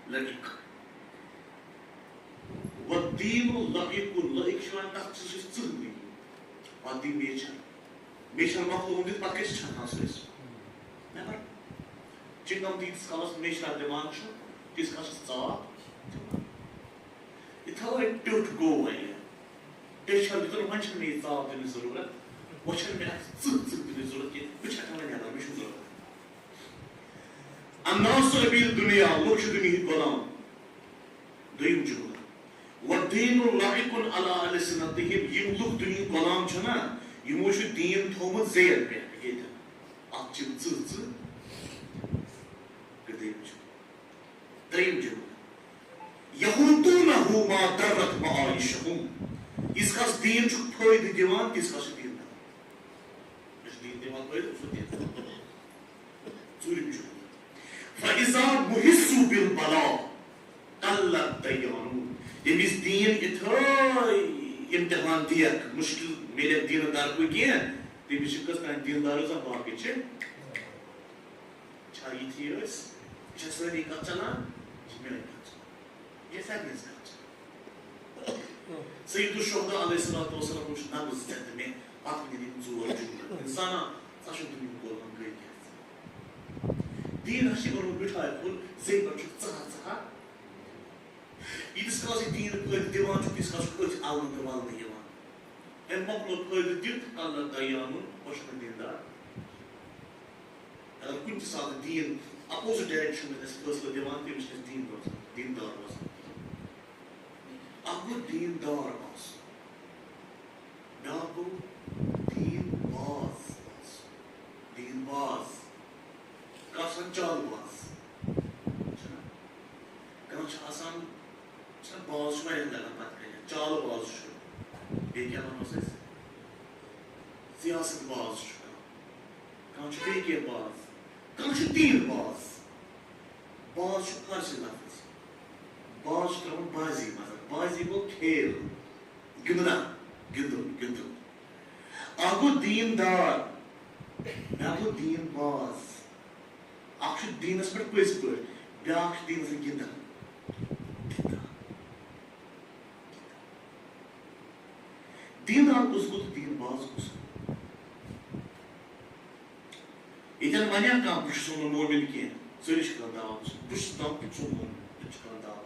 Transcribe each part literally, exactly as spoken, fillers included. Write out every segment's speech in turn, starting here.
لٔڑکہٕ۔ والدین لعیق، لعیق چھُ وَنان تَتھ چیٖزَس یُس ژٕہ نہٕ یی۔ پَتہٕ دی میچھر۔ میچھر مۄکلووُن دِتھ، پَتہٕ کیٛاہ چھِ چھَکان سُہ أسۍ؟ نٮ۪بر۔ چِنٛگَم تیٖتِس کالَس میچھر دِوان چھُ، تیٖتِس کالَس چھُس ژاپ دِوان۔ یہِ تھاوو أسۍ ٹیوٚٹھ گوٚو وۄنۍ۔ ٹیچھر دیُتُن، وۄنۍ چھَنہٕ مےٚ یہِ ژاپ دِنٕچ ضروٗرت، وۄنۍ چھَنہٕ مےٚ اَتھ ژٕہ ژٕہ دِنٕچ ضروٗرت کینٛہہ، بہٕ چھَکھ نہٕ وۄنۍ نٮ۪بر، مےٚ چھُنہٕ ضروٗرت۔ الناس عبید دنیا، لُکھ چھِ دُنیہٕکۍ غلام۔ دوٚیِم جملہٕ، والدین لعیق علی السنتہم، یِم لُکھ دُنیہٕکۍ غلام چھِ نا، یِمو چھُ دیٖن تھوٚومُت زیل پٮ۪ٹھ ییٚتٮ۪ن۔ اَتھ چھِ یِم ژٕہ ژٕہ۔ گٔے دوٚیِم جملہٕ۔ ترٛیٚیِم جملہٕ، یحوطونہ ما درت معایشہم، ییٖتِس کالَس دیٖن چھُ فٲیدٕ دِوان، تیٖتِس کالَس چھُ دیٖن دِوان۔ یُس دیٖن دِوان فٲیدٕ، سُہ دیٖن دِوان۔ ژوٗرِم جملہٕ، فاذا محسوا بالبلاء قل الدیانون، ییٚمِس دیٖن یِتھٲے امتحان دِیَکھ، مُشکِل میلٮ۪کھ دیٖنہٕ طرفہٕ کینٛہہ، تٔمِس چھِ کٔژ تام دیٖندار روزان، باقٕے چھِ چھا یِتھی أسۍ؟ یہِ چھا سٲنی کتھ چلان؟ یہِ چھِ میٲنۍ کتھ چلان۔ یہِ چھِ سارنٕے ہٕنٛز کتھ چلان۔ سید الشہداء علیہ الصلوۃ والسلام چھُ نبض ژےٚ تہٕ مےٚ، اتھ منٛز یِم ژور جملہٕ۔ انسانا، ژٕ چھُکھ دُنیاہُک غلام، گٔے کیٛاہ ژٕ؟ دیٖن ہا چھِ بنومُت مِٹھایہِ پھوٚل، زیٚیہِ پٮ۪ٹھ چھُکھ ژٕ ہا، ژٕ ہا۔ ییٖتِس کالس یہِ دیٖن فٲیدٕ دِوان چھُ، تیٖتِس کالس چھُکھ أتھۍ النہٕ تہٕ ولنہٕ یِوان۔ أمۍ مۄکلو فٲیدٕ دِتھ، اللہ دیانُن، خۄش نہٕ دیٖندار۔ اگر کُنہِ تہِ ساتہٕ دیٖن opposite direction منٛز اَسہِ فٲصلہٕ دِوان، تٔمِس چھِ اَسہِ دیٖن روزان، دیٖندار روزان۔ اَکھ گوٚو دیٖندار آسُن، بیٛاکھ گوٚو دیٖن باز آسُن۔ دیٖن باز، کانٛہہ آسان چالہٕ باز، چھُنہ؟ کانٛہہ چھُ آسان، چھُنہ، باز چھُ واریاہ لگان پتہٕ کنہِ، چالہٕ باز چھُ، بیٚیہِ کیٛاہ وَنوس أسۍ؟ سیاست باز چھُ کانٛہہ، کانٛہہ چھُ بیٚیہِ کینٛہہ باز، کانٛہہ چھُ تیٖر باز۔ باز چھُ فارسی لفظ۔ باز چھُ ترٛاوُن بازی منٛز۔ بازی گوٚو کھیل، گِنٛدُن، گِنٛدُن، گِنٛدُن۔ اکھ گوٚو دیٖن دار، بیٛاکھ گوٚو دیٖن باز۔ اکھ چھُ دیٖنس پٮ۪ٹھ پٔزۍ پٲٹھۍ، بیٛاکھ چھُ دیٖنس سۭتۍ گِنٛدان۔ دیٖندار کُس گوٚو تہٕ دیٖن باز کُس گوٚو؟ ییٚتٮ۪ن وَنہِ ہا کانٛہہ، "بہٕ چھُس نہٕ مومِن کینٛہہ"، سٲری چھِ کَران دعویٰ، "بہٕ چھُس، بہٕ چھُس تام، بہٕ چھُس مومِن"، تِم چھِ کَران دعویٰ۔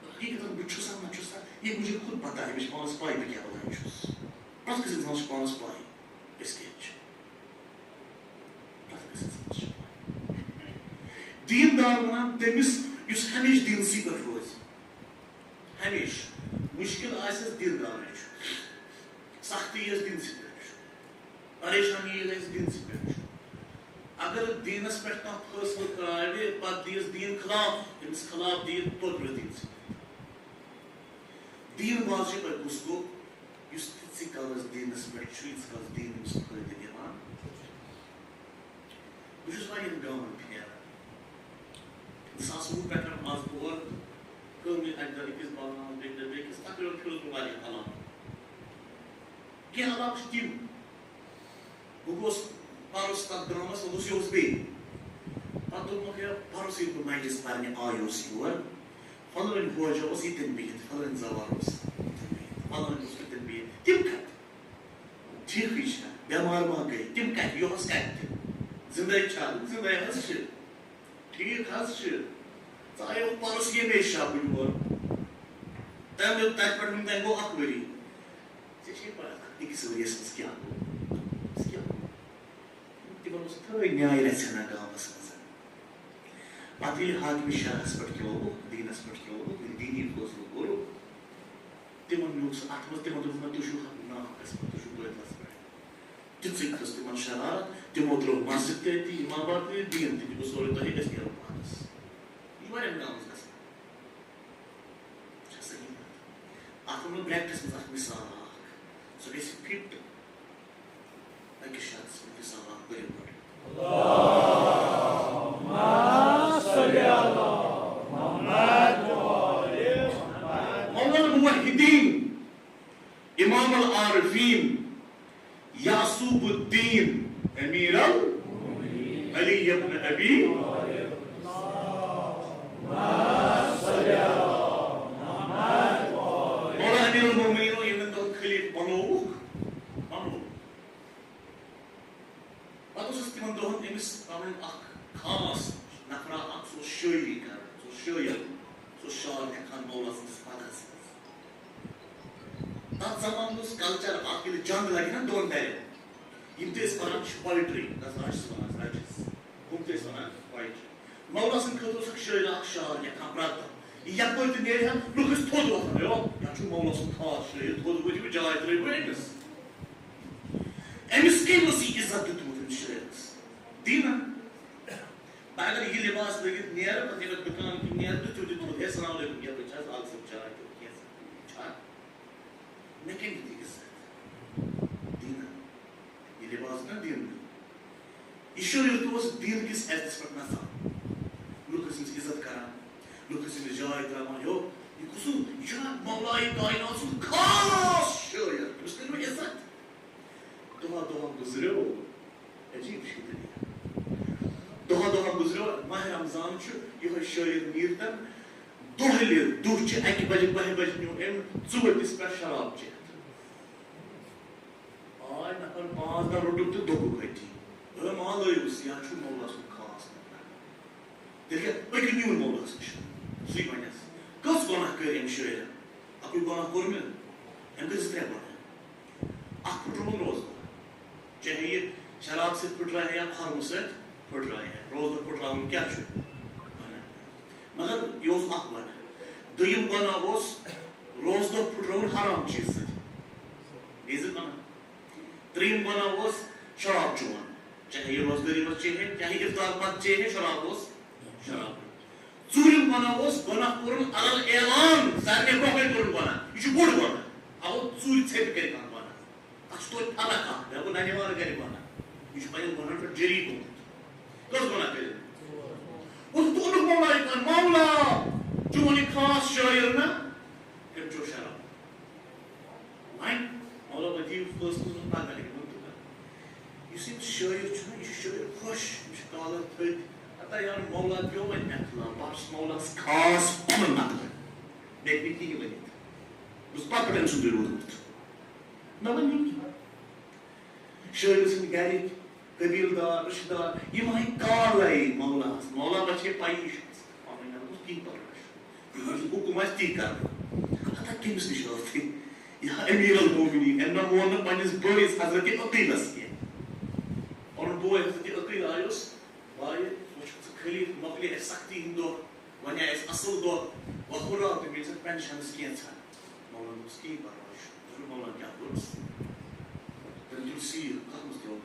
حقیٖقتاً بہٕ چھُسا نہ چھُسا، یہِ مُجھے خود پتہ ہے، مےٚ چھِ پانَس پَے بہٕ کیٛاہ بَنان چھُس۔ پرٛٮ۪تھ کٲنٛسہِ اِنسانَس چھِ پانَس پَے أسۍ کیٛاہ چھِ۔ پرٛٮ۪تھ کٲنٛسہِ اِنسانَس چھِ پَے۔ دیٖندار وَنان تٔمِس یُس ہمیشہِ دیٖنسٕے پٮ۪ٹھ روزِ۔ ہمیشہِ مُشکِل آسٮ۪س، دیٖندارٕے چھُ۔ سختی یۄس دیٖنسٕے پٮ۪ٹھ چھُ۔ پریشانی یۄس دیٖنسٕے پٮ۪ٹھ چھُ۔ اگر دیٖنس پٮ۪ٹھ کانٛہہ فٲصلہٕ ترٛاوِ، پتہٕ دِیس دیٖن خلاف، تٔمِس خلاف دِیہِ، توتہِ روزِ دیٖنسٕے پٮ۪ٹھ۔ دیٖن باز چھُ تۄہہِ کُس گوٚو؟ یُس تِژٕے کالس دیٖنس پٮ۪ٹھ چھُ، ییٖتِس کالس دیٖن أمِس فٲیدٕ دِوان۔ بہٕ چھُس واریاہن گامن پھیران۔ زٕ ساس وُہ پٮ۪ٹھ آز تور کٲمٕے، اَکہِ دۄہ أکِس باغس، بیٚکہِ دۄہ بیٚکِس، تقریٖباً پھیوٗرُس بہٕ واریاہ علاقہٕ۔ کینٛہہ علاقہٕ چھِ تِم، بہٕ گوس پَرُس تَتھ گامَس، وۄنۍ گوس یہِ اوس بیٚیہِ۔ پَتہٕ دوٚپمَکھ، ہے، پَرُس ییٚلہِ بہٕ مجلِس پَرنہِ آیوس یور، فلٲنۍ ہوجا اوس ییٚتٮ۪ن بِہِتھ، فلٲنۍ زوار اوس ییٚتٮ۪ن بِہِتھ، فلٲنۍ اوس ییٚتٮ۪ن بِہِتھ۔ تِم کَتہِ؟ ٹھیٖکٕے چھا؟ بٮ۪مار ما گٔے؟ تِم کَتہِ؟ یۄہَس کَتہِ تِم؟ زِندَے چھا؟ زِندَے حظ چھِ۔ ٹھیٖک حظ چھِ۔ ژٕ آیوکھ پَرُس ییٚمے شَبہٕ یور۔ تَمہِ، تَتہِ پٮ۪ٹھ وٕنہِ تام گوٚو اَکھ ؤری۔ ژےٚ چھے پَتہ أکِس ؤریَس منٛز کیٛاہ گوٚو؟ أمِس کیٛاہ گوٚو؟ تِمَن اوس تھٲے نیٛاے رَژھِ ہنا گامَس منٛز۔ پَتہٕ ییٚلہِ حاکمِ شرعس پٮ۪ٹھ کیٛاہ گوٚو، دیٖنَس پٮ۪ٹھ کیٛاہ گوٚو، ییٚلہِ دیٖنی فٲصلہٕ کوٚرُکھ، تِمَن نیوٗکھ سُہ اَتھٕ منٛز، تِمَن دوٚپُکھ، نہ، تُہۍ چھِو ناحقَس پٮ۪ٹھ، تُہۍ چھِو بٲطلَس پٮ۪ٹھ۔ تِژٕے کھٔژ تِمَن شرارت، تِمو ترٛوو مسجد تہِ أتی، امام باڑ تہِ، دین تہِ، تِمو سورُے تۄہہِ، أسۍ نیرو پانَس۔ یہِ چھُ واریاہَن گامَس گژھان۔ چھا صحیح کَتھ؟ اَتھ ووٚن مےٚ bracketس منٛز اَکھ مثال اَکھ، سُہ گژھِ fit أکِس شخص سٕنٛدِ حساب اَکھ پٔرِو گۄڈٕ۔ اللهم صل على محمد وآل محمد۔ مولانا الموحدین، امام العارفین، یعصوب الدین، امیر ال-، علی ابن ابی، شٲعری کران، سُہ اوس شٲعر، سُہ اوس شعر لیکھان مولا سٕنٛدِس مدحس منٛز۔ تَتھ زمانہٕ اوس کلچر اکھ، ییٚلہِ جنگ لگہِ نا دۄن دَرٮ۪ن، یِم تہِ ٲسۍ پران چھِ پویٹری، تَتھ ٲسۍ وَنان رجز، ہُم تہِ ٲسۍ وَنان پویٹری۔ مولا سٕنٛدِ خٲطرٕ اوس اکھ شٲعر اکھ شعر لیکھان پرٛٮ۪تھ دۄہ، یہِ یپٲرۍ تہِ نیرِ ہا، لُکھ ٲسۍ تھوٚد وۄتھان، یو، یہِ چھُ مولا سُنٛد خاص شٲعر، تھوٚد ؤتھِو، جاے ترٛٲوِو أمِس۔ أمِس کٔمۍ اوس یہِ عزت دیُتمُت أمِس شٲعرس؟ دیٖنن۔ بہٕ اگر یہِ لباس لٲگِتھ نیرٕ، پتہٕ ییٚلہِ بہٕ دُکان کِنۍ نیرٕ تہٕ تیُتھ تیُتھ تھوٚد، "ہے، السلام علیکم، یپٲرۍ چھِ حظ اکھ زٕ چاے تہٕ کینٛژھا چھا؟" مےٚ کٔمۍ دیُت یہِ عزت؟ دیٖنن۔ یہِ لباس دیُت نا دیٖنن۔ یہِ شٲعر تہِ اوس دیٖن کِس عزتس پٮ۪ٹھ نژان۔ لُکھ ٲسۍ أمِس عزت کران، لُکھ ٲسۍ أمِس جاے ترٛاوان، یو، یہِ کُس ہیوٗ، یہِ چھُنہ مولایہِ کائنات سُنٛد خاص شٲعر، أمِس کٔرِو عزت۔ دۄہا دۄہا گُزریو، عجیٖب چھِ یہِ دُنیا۔ دۄہا دۄہا گُزریو، ماہِ رمضان چھُ، یِہوٚے شٲعر نیٖرتن، دۄہلہِ دُہ چھِ اَکہِ بجہِ، بَہہِ بجہِ نیوٗ أمۍ ژُوَتِس پٮ۪ٹھ شراب چٮ۪تھ۔ آے نفر پانٛژھ دَہ روٚٹُکھ تہٕ دوٚپُکھ أتی۔ دوٚپُن، "ما لٲیوُس، یہِ حظ چھُ مولا سُنٛد خاص نفر۔" تیٚلہِ کیٛاہ؟ پٔکِو نیوٗن مولَس نِش۔ سُے وَنٮ۪س، "کٔژ گۄناہ کٔرۍ أمۍ شٲعرَن؟ اَکُے گۄناہ کوٚر مےٚ؟ أمۍ کٔرۍ زٕ ترٛےٚ گۄناہ۔ اَکھ پھٕٹرووُن روزدَر۔ چاہے یہِ شراب سۭتۍ پھٕٹرایہِ ہا یا خۄرمہٕ سۭتۍ پھٕٹرایہِ ہا۔ روزدَر پھٕٹراوُن کیٛاہ چھُ گۄناہ؟ مگر یہِ اوس اَکھ گۄناہ۔ دوٚیِم گۄناہ اوس روزدَر پھٕٹرٲوُن حرام چیٖز سۭتۍ۔ گٔے زٕ گۄناہ۔ ترٛیٚیِم گۄناہ اوس شراب چیوٚن۔ چاہے یہِ روزدٲری منٛز چیٚیہِ ہے، چاہے افطار پتہٕ چیٚیہِ ہے، شراب اوس شراب۔ ژوٗرِم گۄناہ اوس، گۄناہ کوٚرُن علل اعلان، سارنٕے برونٛہہ کنہِ کوٚرُن گۄناہ۔ یہِ چھُ بوٚڑ گۄناہ۔ اَوٕ ژوٗرِ ژھیٚپہِ کَرِ کانٛہہ گۄناہ۔ اَتھ چھُ توتہِ فرق اَکھ، مےٚ گوٚو نَنہِ وارٕ گَرِ گۄناہ۔ یہِ چھُ پنٛنٮ۪ن گۄناہَن پٮ۪ٹھ جٔری گوٚمُت۔ کٔژ گۄناہ کٔرِتھ؟ اور تُہُنٛد مولا یہِ کَرِ، مولا، چون یہِ خاص شٲعر نہ، أمۍ چیوٚو شراب۔ وۄنۍ، مولوی دِیِو فٲصلہٕ، نہٕ پَگاہ ہیٚکہِ وۄنۍ تہِ کَرُن۔ یُس یہِ شٲعر چھُنہ، یہِ چھُ شٲعر خۄش، أمِس چھِ کالَر تھٔدۍ۔ ہتا یارٕ، مولا پیوٚو وۄنۍ مےٚ خٕلاف، بہٕ چھُس مولَس خاص پَنُن نقل۔ مےٚ ہیٚکہِ نہٕ کِہیٖنۍ ؤنِتھ۔ بہٕ چھُس پَتہٕ پٮ۪ٹھ أمۍ سُنٛدُے روٗدمُت۔ مےٚ ووٚن، "یِم کیٛاہ؟" شٲعر سٕنٛدۍ گَرِکۍ، قبیٖل دار، رِشتہٕ دار، یِم آیہِ کالَے مولاہَس۔ مولا ما چھے پَیی، یہِ چھُ پَنُن، مےٚ دوٚپُس، "تی پَرواے چھُنہٕ۔ یہِ حُکُم آسہِ تی کَرُن۔" ہتا کٔمِس نِش ٲس یہِ؟ یا امیر المومنین، أمۍ نہ مون نہٕ پننِس بٲیِس حضرت عقیلس کینٛہہ۔ پنُن بوے حضرت عقیل آیوس، "بایہِ، وۄنۍ چھُکھ ژٕ خلیٖفہٕ، مۄکلے اَسہِ سختی ہٕنٛدۍ دۄہ، وۄنۍ آے اَسہِ اَصٕل دۄہ، وۄنۍ ہُراو تہٕ مےٚ دِژ پنشنس کینٛژھا۔" مولوی دوٚپُس، "کِہیٖنۍ پرواے چھُنہٕ۔" دوٚپُن، "مولوی کیٛاہ کوٚرُس؟" تٔمۍ تُل سیٖر، کَتھ منٛز ترٛوو؟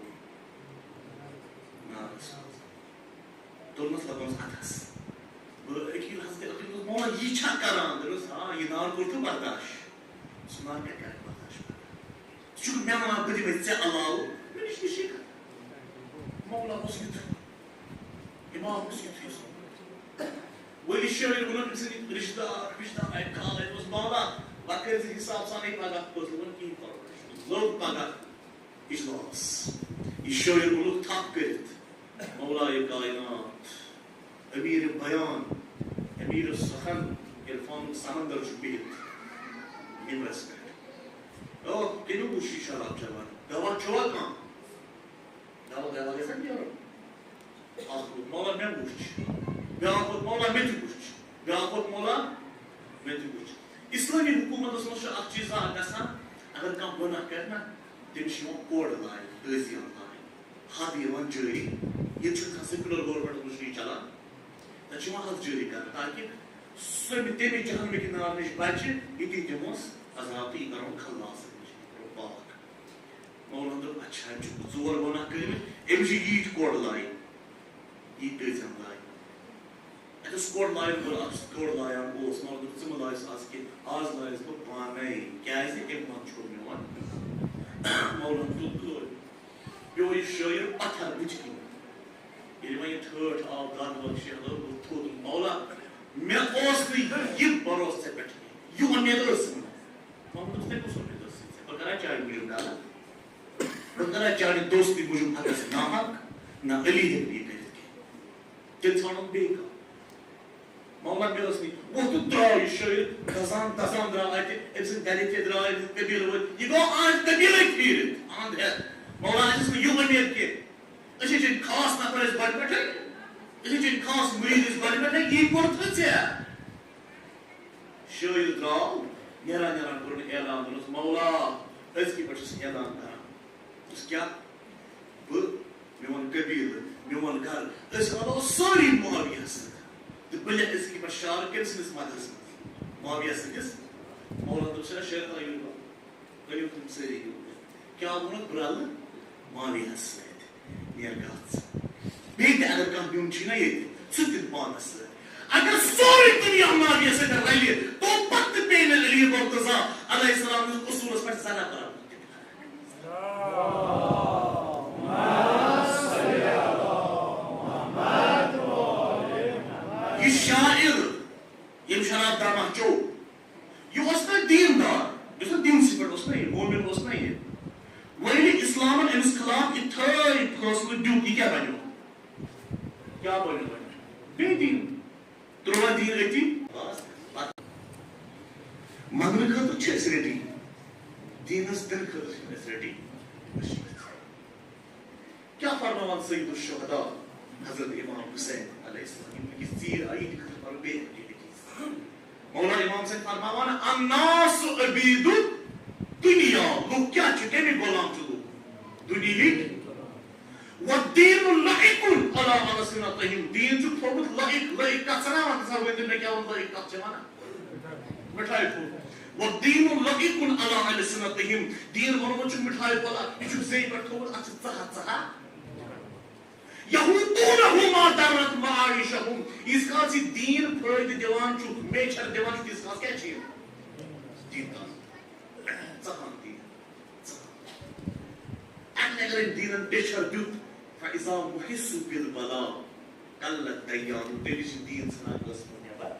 نارس منٛز۔ دوٚپمَس، لَگومَس اَتھَس۔ بہٕ أکی حضرت عقیل دوٚپمَس، "مولا، یہِ چھا کران؟" دوٚپمَس، "آ، یہِ نار کوٚر ژٕ برداش۔ سُہ نار کَتہِ کَرَکھ برداش پَتہٕ؟ ژٕ چھُکھ مےٚ وَنان، بہٕ دِمَے ژےٚ علاوٕ؟" مےٚ نِش نِشی کَتھ۔ مولا اوس یُتھ، اِمام اوس یُتھ یُس۔ ؤلِو شٲعر ووٚنُن، أمۍ سٕنٛدۍ رِشتہٕ دار، رِشتہٕ دار آیہِ کالہٕ، دوٚپمَس، "مولا، وۄنۍ کٔرۍ زِ حِساب سانٕے پَگاہ فٲصلہٕ۔" ووٚن، "کِہیٖنۍ پَرواے چھُنہٕ۔" لوٚگ پَگاہ۔ اجلاس۔ یہِ شٲعر گوٚمُت تھپھ کٔرِتھ۔ مولایہِ کائنات، امیر بیان، امیر سخن، عرفانُک سمندر چھُ بِہِتھ ممبرس پٮ۪ٹھ۔ او، کٔمۍ وُچھ یہِ شراب چٮ۪وان؟ گواہ چھُوا کانٛہہ؟ گواہ، گواہ گژھن نیرُن۔ اکھ ووٚن، "مولا، مےٚ وُچھ۔" بیٛاکھ ووٚن، "مولا، مےٚ تہِ وُچھ۔" بیٛاکھ ووٚن، "مولا، مےٚ تہِ وُچھ۔" اسلٲمی حکوٗمتس منٛز چھُ اکھ چیٖزا اکھ گژھان، اگر کانٛہہ گۄناہ کرِ نا، تٔمِس چھِ یِوان کوڑ لاینہٕ، تعزیت لاینہٕ، حد یِوان جٲری۔ ییٚتہِ چھُنہٕ کانٛہہ سیکولر گورمنٹ منٛز چھُنہٕ یہِ چلان۔ تَتہِ چھِ یِوان حد جٲری کرنہٕ، تاکہِ سُہ تَمہِ، تَمہِ جہنمہٕ کِنارٕ نِش بچہِ، ییٚتی دِموس عذاب تہٕ یہِ کرون خلاص، یہِ کرو پاک۔ مولانا دوٚپ، "اچھا، أمۍ چھِ ژور گۄناہ کٔرمٕتۍ، أمِس چھِ ییٖتۍ کوڑ لایِن، ییٖتۍ تٔژۍ ہن لایِن۔" اَتہِ اوس کوڑ لایِن وول، اَتھ اوس کوڑ لایان اوس، مولانا دوٚپ، "ژٕ مہٕ لایَس آز کینٛہہ، آز لایَس بہٕ پانَے، کیٛازِ أمۍ منٛز چھُ میون۔" مولانا دوٚپ، "گوٚو۔" پیوٚو یہِ شٲعر پتھر بٕتھِ کِنۍ۔ ییٚلہِ وۄنۍ یہِ ٹھٲٹھ آو، دَگ وَگ شیہلٲو، بہٕ تھوٚد، "مولا، مےٚ اوس نہٕ یہِ بھروسہٕ ژےٚ پٮ۪ٹھ کینٛہہ، یہِ اُمید ٲس نہٕ مےٚ۔" محمد دوٚپُس، "تۄہہِ کُس اُمید ٲس ژےٚ؟ بہٕ کَرا چانہِ موٗجوٗب غلط؟ بہٕ کَرا چانہِ دوستی موٗجوٗب حقس ناحق؟ نہ، علی ہیٚکہِ نہٕ یہِ کٔرِتھ کینٛہہ۔ تیٚلہِ ژھانڈُن بیٚیہِ کانٛہہ۔" محمد مےٚ ٲس نہٕ۔ وۄتھ تہٕ درٛاو یہِ شٲعر، دَزان دَزان درٛاو اَتہِ۔ أمۍ سٕنٛدۍ گَرِکۍ تہِ درٛاے، قبیٖلہٕ وٲلۍ۔ یہِ گوٚو أہنٛدِ قبیٖلٕے پھیٖرِتھ، أہنٛد ہٮ۪تھ۔ مولا، اَسہِ ٲس نہٕ یہِ اُمید کینٛہہ۔ أسۍ ہے چھِ خاص نفر، أسۍ بَڑٕ پٮ۪ٹھَے۔ أسۍ چھِ خاص مُریٖد، أسۍ گۄڈٕ پٮ۪ٹھَے یی کوٚرتھٕ ژےٚ۔ شٲعر درٛاو، نیران نیران کوٚرُن اعلان، دوٚپنَس، "مولا، أزکہِ پٮ۪ٹھ چھُس اعلان کران۔" دوٚپُس، "کیٛاہ؟" "بہٕ، میون قبیٖلہٕ، میون گرٕ، أسۍ والو سٲری معاویہ سۭتۍ۔ تہٕ بہٕ لیکھٕ أزکہِ پٮ۪ٹھ شعر کٔمۍ سٕنٛدِس مدحس منٛز؟ معاویہ سٕنٛدِس؟" مولا دوٚپُس، "ہے شیخ، آیِو وَلہٕ۔" ؤلِو تِم سٲری یوٗرۍ۔ کیٛاہ ووٚنُکھ برٛلہٕ؟ معاویہس سۭتۍ۔ نیر گژھ۔ بیٚیہِ تہِ اگر کانٛہہ نیُن چھُے نا ییٚتہِ، سُہ تہِ دِن پانس سۭتۍ۔ اگر سورُے دُنیا معاویہس سۭتۍ رلہِ، تو پتہٕ تہِ پیٚیہِ نہٕ علی مرتضیٰ علیہ السلام ہٕنٛدِس اصوٗلس پٮ۪ٹھ ذرا برابر تہِ۔ یہِ شاعر، ییٚمۍ شراب دمہ چوٚو، یہِ اوس نہ دیٖندار، یُس نہٕ دیٖنسٕے پٮ۪ٹھ اوس نہ یہِ، مومِن اوس نہ یہِ۔ وۄنۍ ییٚلہِ اِسلامن أمِس خلاف یِتھٲے فٲصلہٕ دیُت، یہِ کیٛاہ بنیو؟ کیٛاہ بنیو وۄنۍ؟ بے دیٖن۔ ترٛووا دیٖن أتی۔ بس، پتہٕ منٛگنہٕ خٲطرٕ چھِ أسۍ ریڈی، دیٖنس دِنہٕ خٲطرٕ چھِنہٕ أسۍ ریڈی۔ أسۍ چھِ کیٛاہ فرماوان سید الشہداء حضرت امام حسین علیہ السلام، یِم أکِس ژیٖرۍ آیہِ، یِہنٛدِ خٲطرٕ پَرو بیٚیہِ اَکہِ لَٹہِ۔ مولا امام حسین فرماوان، "الناس عبید الدنیا"، لُکھ کیٛاہ چھِ؟ کَمِکۍ غلام چھِ لُکھ؟ دُنیہٕکۍ۔ "والدین لائق علی السنتہم"، دیٖن چھُ تھوٚومُت لائق، لائق کَتھ سَناوان، ژٕ وَن تہٕ مےٚ کیٛاہ ووٚن لائق کَتھ چھِ وَنان؟ مِٹھایہِ پھوٚل۔ "والدین لائق علی السنتہم"، دیٖن ووٚنمُت چھُ مِٹھایہِ پھوٚلہ، یہِ چھُکھ زیٚیہِ پٮ۪ٹھ تھوٚومُت، اَتھ چھِ ژَہَتھ ژَہَتھ۔ "یہودونہ ما ضرت معاشہم"، ییٖتِس کالَس یہِ دیٖن فٲیدٕ دِوان چھُکھ، میچھر دِوان چھُکھ، تیٖتِس کالَس کیٛاہ چھِ یِم؟ دیٖن دار۔ ژَہَن دیٖن۔ ژَہَن۔ اَتھ اگر أمۍ دیٖنَن پیچھر دیُت، فَإِذَا مُحِسُّ بِالْبَلَا قَلَّ الدَّيَّانُ، تیٚلہِ چھِ دیٖن ژھٕنان قٲصمو نٮ۪بر۔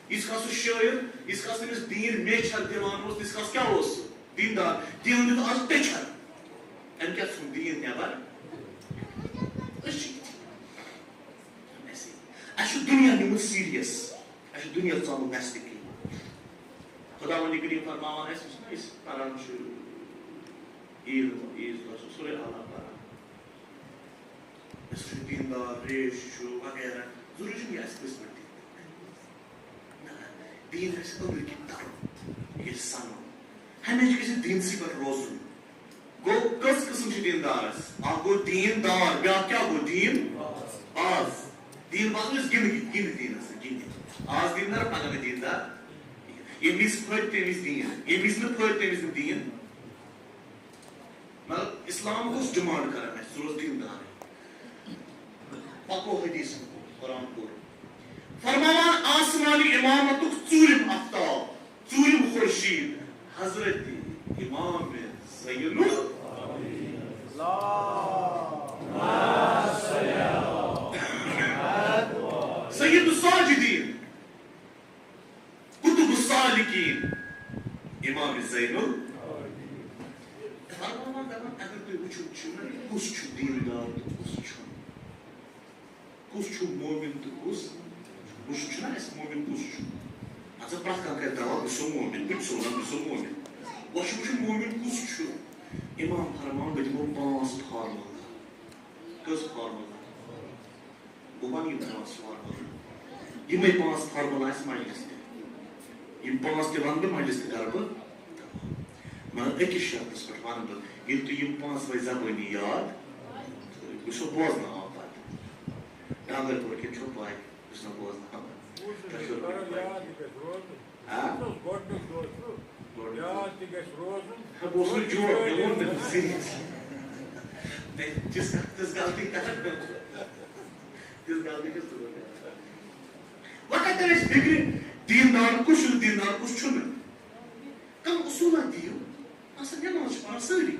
ییٖتِس کالَس سُہ شٲعر، ییٖتِس کالَس تٔمِس دیٖن میچھر دِوان اوس، تیٖتِس کالَس کیٛاہ اوس سُہ؟ دیٖندار۔ دیٖنَن دیُت آز پیچھر۔ أمۍ کیٛاہ ژھُن دیٖن نٮ۪بر؟ أسۍ چھِ یِتھی۔ اَسہِ، اَسہِ چھُ دُنیا نیوٗمُت سیٖریَس۔ اَسہِ چھُ دُنیا ژامُت نٮ۪صفہٕ کِنۍ۔ خۄداوندِ کریٖم فرماوان اَسہِ، یُس نہٕ أسۍ پَران چھِ، عیٖد، عیٖذ دۄہ چھُ سورُے اللہ پَران۔ أسۍ چھِ دیٖندار، ریش چھُ وغیرہ، ضروٗری چھُنہٕ یہِ اَسہِ پٔزۍ پٲٹھۍ دیٖن۔ نہ، دیٖن گژھِ أنٛدرۍ کِنۍ تَرُن، یہِ گژھِ سَنُن۔ ہمیشہِ گژھِ دیٖنسٕے پٮ۪ٹھ روزُن۔ گوٚو، کٔژ قٕسٕم چھِ دیٖندارَس؟ اَکھ گوٚو دیٖندار، بیٛاکھ کیٛاہ گوٚو؟ دیٖن باز۔ دیٖن باز گوٚو أسۍ گِنٛدٕ، گِنٛدٕ دیٖنَس سۭتۍ، گِنٛدٕ۔ آز دیٖندار، پَگاہ نہٕ دیٖندار۔ ییٚمہِ وِزِ پھٔٹۍ، تَمہِ وِزِ دیٖن، ییٚمہِ وِزِ نہٕ پھٔٹۍ، تَمہِ وِزِ نہٕ دیٖن۔ مطلب، اِسلام اوس ڈِمانڈ کران اَسہِ، ژٕ روز دیٖندار۔ پکو حدیث کُن، قرآن پوٚر۔ فرماوان آسمانی امامتُک ژوٗرِم آفتاب، ژوٗرِم خورشید، حضرت امام زین ال-، سید الساجدین۔ قطب السالکین، امام زین ال-، فرماوان دپان، اگر تُہۍ وٕچھِو چھِو نہ، کُس چھُ دیٖندار تہٕ کُس چھُنہٕ، کُس چھُ مومِن تہٕ کُس، وٕچھُن چھُنہ اَسہِ مومِن کُس چھُ۔ اَتھ چھا پرٛٮ۪تھ کانٛہہ کرِ دعویٰ، بہٕ چھُسو مومِن، بہٕ تہِ چھُسو وَنان، بہٕ چھُسو مومِن۔ وۄنۍ چھُ وٕچھُن مومِن کُس چھُ۔ امام فرماوان، بہٕ دِمو پانٛژھ فارمولا۔ کٔژ فارمولا؟ بہٕ وَنہٕ یِم پانٛژھ فارمولا۔ یِمَے پانٛژھ فارمولا آسہِ مجلس تہِ۔ یِم پانٛژھ تہِ وَنہٕ بہٕ، مجلس تہِ کَرٕ بہٕ۔ مگر أکِس شرطس پٮ۪ٹھ وَنہٕ بہٕ، ییٚلہِ تُہۍ یِم پانٛژھ وَے زبٲنی یاد، تہٕ بہٕ چھُسو بوزناوان پَتہٕ۔ ڈانٛگر پورِ کِنۍ چھو پَے، بہٕ چھُس نہٕ بوزناوان۔ تۄہہِ چھو پَے۔ یاد تہِ گژھِ روزُن۔ ہا؟ یہِ اوس گۄڈٕنیُک دۄہ چھُ۔ گۄڈٕنیُک دۄہ۔ یاد تہِ گژھِ روزُن۔ ہے، بہٕ اوسُس جوک، مےٚ ووٚن تٔمِس ژیٖرۍ۔ تٔمۍ تِژھ غلطی کَران۔ تِژھ غلطی کِژھ ضروٗرت؟ وۄنۍ کَتہِ تَرِ اَسہِ فِکرِ، دیٖندار کُس چھُ، دیٖندار کُس چھُنہٕ؟ کانٛہہ اصوٗلہ دِیِو، اَصٕل نٮ۪ماز چھِ پَران سٲری،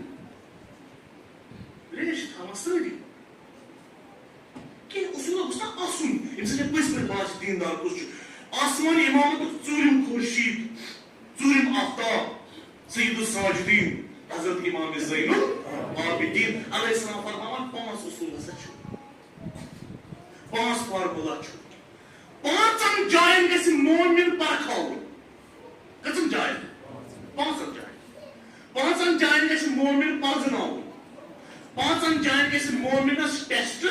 ریش چھِ تھاوان سٲری۔ کینٛہہ اصوٗلہ گوٚژھ نہ آسُن، ییٚمہِ سۭتۍ مےٚ پٔزۍ پٲٹھۍ باسہِ دیٖندار کُس چھُ۔ آسمٲنی اِمامتُک ژوٗرِم خورشیٖد، ژوٗرِم آفتاب، سید الساجدین، حضرت امام زین العابدین علیہ السلام فرماوان، پانٛژھ اصوٗل ہسا چھِ، پانٛژھ فارمولا چھُ۔ پانٛژن جاین گژھِ مومن پرکھاوُن۔ کٔژن جاین؟ پانٛژن جاین۔ پانٛژن جاین گژھِ مومن پرزناوُن۔ پانٛژن جاین گژھِ مومنس ٹیسٹ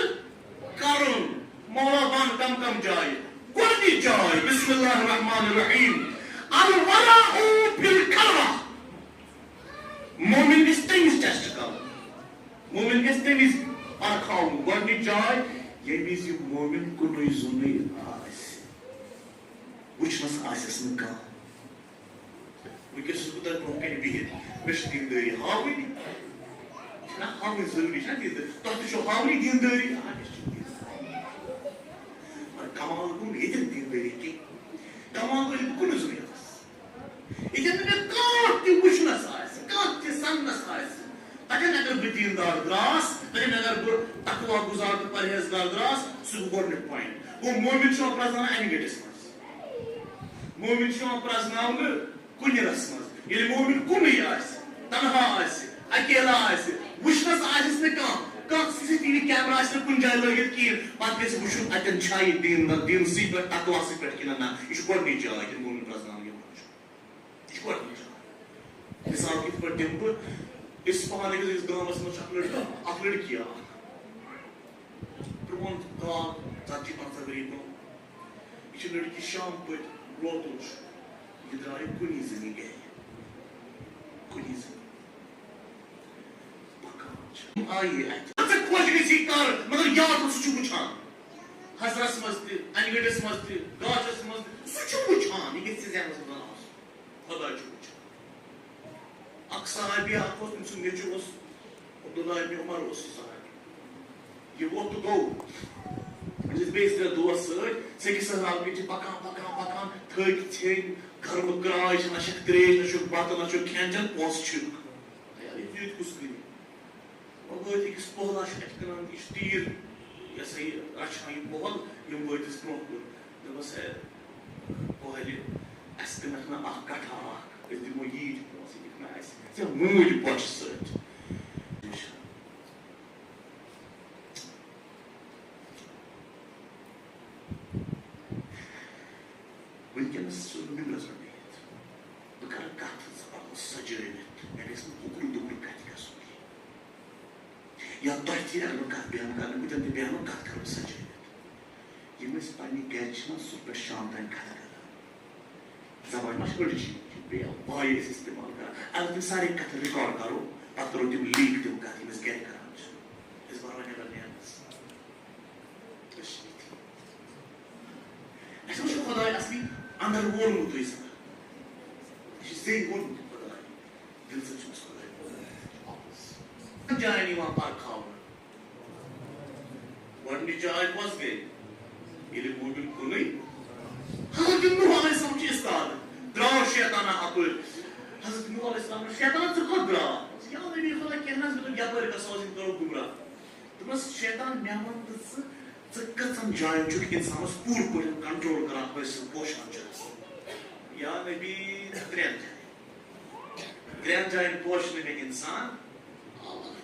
کرُن۔ مولا وَن کم کم جایہِ۔ گۄڈٕنِچ جاے، بسم اللہ الرحمن الرحیم، الورع فی الکلوہ۔ مومن گژھِ تٔمِس ٹیسٹ کرُن، مومن گژھِ تٔمِس پرکھاوُن۔ گۄڈٕنِچ جاے، ییٚمہِ وِزِ مومن کُنُے زوٚنُے آسہِ، وٕچھنَس آسٮ۪س نہٕ کانٛہہ۔ وٕنکیٚس چھُس بہٕ تۄہہِ برونٛہہ کَنہِ بِہِتھ، مےٚ چھِ دیٖندٲری ہاوٕنۍ۔ یہِ چھِنہ ہاوٕنۍ ضروٗری، چھِنہ دیٖندٲری؟ تۄہہِ تہِ چھو ہاوٕنۍ دیٖندٲری۔ آ، مےٚ چھِ دیٖندٲری۔ مگر کمال گوٚو نہٕ ییٚتٮ۪ن دیٖندٲری کینٛہہ۔ کمال گوٚو ییٚلہِ بہٕ کُنُے زوٚنُے آسہٕ۔ ییٚتٮ۪ن نہٕ مےٚ کانٛہہ تہِ وٕچھنَس آسہِ، کانٛہہ تہِ سَننَس آسہِ، تَتٮ۪ن اگر بہٕ دیٖندار درٛاس، تَتٮ۪ن اگر بہٕ تقویٰ گُزار تہٕ پرہیزگار درٛاس، سُہ گوٚو گۄڈٕنیُک پویِنٹ۔ گوٚو، مومن چھُ یِوان پرٛزناونہٕ اَمہِ گٔٹِس منٛز۔ مومن چھُ یِوان پرٛزناونہٕ کُنہِ رَسمَس۔ ییٚلہِ مومن کُنُے آسہِ، تنہا آسہِ، اکیلا آسہِ، وٕچھنَس آسٮ۪س نہٕ کانٛہہ، کانٛہہ C C T V camera آسہِ نہٕ کُنہِ جایہِ لٲگِتھ کِہیٖنۍ، پَتہٕ گژھِ وٕچھُن اَتٮ۪ن چھا یہِ دیٖن، دیٖنسٕے پٮ۪ٹھ، تقویٰ سٕے پٮ۪ٹھ کِنہٕ نہ۔ یہِ چھُ گۄڈٕنِچ جاے ییٚلہِ مومن پرٛزناونہٕ یِوان چھُ۔ یہِ چھُ گۄڈٕنِچ جاے۔ مثال کِتھ پٲٹھۍ دِمہٕ بہٕ؟ اِسفہان أکِس، أکِس گامَس منٛز چھُ اَکھ لٔڑکہٕ، اَکھ لٔڑکی اَکھ۔ پرٛون کال، ژتجی پنٛژاہ ؤری برٛونٛہہ۔ یہِ چھِ لٔڑکی شام پٔتۍ لوتُر چھُ۔ یہِ درٛاو کُنی زٔنی گرِ۔ کُنی زٔنی۔ پکان چھِ۔ آیی اَتہِ۔ ژٕ خۄش گژھی کر، مگر یاد تھاو، سُہ چھُ وٕچھان۔ حضرس منٛز تہِ، انہِ گٔٹِس منٛز تہِ، گاچس منٛز تہِ، سُہ چھُ وٕچھان۔ یہِ گژھِ ژےٚ ذہنس منٛز آسُن۔ خۄدا چھُ وٕچھان۔ اکھ صحابی اکھ اوس، تٔمۍ سُنٛد نیٚچُو اوس، عبداللہ ابن عمر اوس سُہ صحابی۔ یہِ ووت تہٕ گوٚو۔ أمِس ٲسۍ بیٚیہِ زٕ ترٛےٚ دوس سۭتۍ، سُہ أکِس صحابی چھِ پکان، پکان، پکان، تھٔکۍ ژھیٚنۍ، گرمہٕ کرٛاے چھِ، نہ چھکھ ترٛیش، نہ چھُکھ بتہٕ، نہ چھُکھ کھٮ۪ن چٮ۪ن، پونٛسہٕ چھِکھ۔ یارٕ، یہِ تیُتھ کُس کٕنہِ؟ وۄنۍ وٲتۍ أکِس پۄہلا چھِ اَتہِ کٕنان، یہِ چھُ تیٖر، یہِ ہسا یہِ رَچھان یہِ پۄہل، یِم وٲتِس برٛونٛہہ کُن۔ دوٚپمَس، "ہے، پۄہلہِ، اَسہِ کٕنَکھ نہ اَکھ کَٹھا اَکھ، أسۍ دِمو ییٖتۍ پونٛسہٕ، یہِ دِکھ نہ اَسہِ ژےٚ موٗدۍ بۄچھِ سۭتۍ۔" وٕنکیٚنَس چھُس بہٕ مِمبرَس پٮ۪ٹھ بِہِتھ، بہٕ کَرٕ کَتھ زبردست سَجٲوِتھ، مےٚ گژھِ نہٕ اُکُن دُکُن کَتھِ گژھُن کینٛہہ۔ یا تۄہہِ تہِ اگر بہٕ کَتھ بیان کَرنہٕ، بہٕ تہِ بیانو کَتھ کَرٕ بہٕ سَجٲوِتھ۔ یِم أسۍ پنٛنہِ گَرِ چھِنہ صُبح پٮ۪ٹھ شام تام کَتھ کَران، زبان ما چھِ أڑجہِ، بیٚیہِ وایہِ أسۍ استعمال کَران۔ اگر تِم سارے کَتھٕ ریکارڈ کَرو، پَتہٕ کَرو تِم لیٖک تِم کَتھٕ، یِم أسۍ گَرِ کَران چھِ۔ أسۍ بَرو نٮ۪بر نیرنَس۔ أسۍ چھِ یِتھۍ۔ اَسہِ ما چھُ خۄداے اَصلی اَندَر وولمُتٕے زَن؟ اَسہِ چھُ زیٚوِ ووٚنمُت خۄداے۔ دِلہٕ سۭتۍ چھُ أمِس خۄداے وولمُت۔ جایَن یِوان پَرکھاونہٕ۔ گۄڈٕنِچ جاے کۄس گٔے؟ ییٚلہِ مومن کُنُے۔ حضرت نوح علیہ السلام چھُ استاد۔ درٛاو شیطانہ اَپٲرۍ۔ حضرت نوح علیہ السلام، "شیطان، ژٕ کوٚت درٛاو؟" "یا نبی خۄدا، کینٛہہ نہ حظ، مےٚ دوٚپ یَپٲرۍ گژھو أسۍ، یِم کَرو گُمراہ۔" دوٚپمَس، "شیطان، مےٚ وَن تہٕ ژٕ، ژٕ کٔژَن جایَن چھُکھ اِنسانَس پوٗرٕ پٲٹھۍ کنٹرول کران، حٲصِل پوشان چھُ آسان؟" "یا نبی، ترٛٮ۪ن جایَن۔" ترٛٮ۪ن جاین پوشہِ نہٕ مےٚ اِنسان۔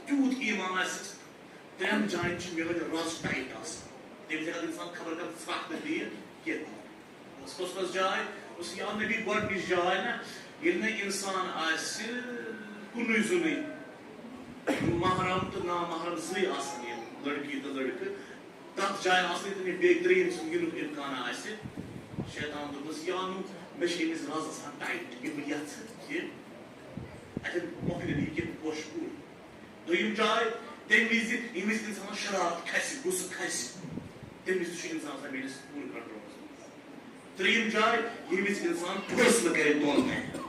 تیوٗت ایٖمان آسٮ۪س، ترٛٮ۪ن جاین چھِ میٲنۍ رَز ٹایٹ آسان۔ تٔمِس ہٮ۪کہِ نہٕ اِنسان خبر کَتھ ژھرٛٹھ تہِ دِتھ کینٛہہ۔ بَس کۄس کۄس جاے؟ بَس یا نبی گۄڈٕنِچ جاے نہ، ییٚلہِ نہٕ اِنسان آسہِ کُنُے زوٚنُے، محرم تہٕ نامحرم زٕے آسَن یِم لٔڑکی تہٕ لٔڑکہٕ۔ تَتھ جایہِ آسنہٕ تٔمِس بیٚیہِ ترٛیٚیِم سُنٛد یِنُک اِمکان آسہِ۔ شیطان دوٚپمَس، "یا نوح، مےٚ چھِ أمِس رَز آسان ٹایٹ، یہِ بہٕ یَژھٕ کہِ اَتٮ۪ن مۄکلہِ نہٕ یہِ کینٛہہ، بہٕ پوشہٕ پوٗرٕ۔" دوٚیِم جاے، تَمہِ وِزِ ییٚمہِ وِزِ اِنسانَس شرارت کھسہِ، غصہٕ کھسہِ، تَمہِ وِزِ تہِ چھُ اِنسان آسان میٲنِس پوٗرٕ کنٹرولَس منٛز۔ ترٛیٚیِم جاے، ییٚمہِ وِزِ اِنسان فٲصلہٕ کَرِ دۄن کَرِ۔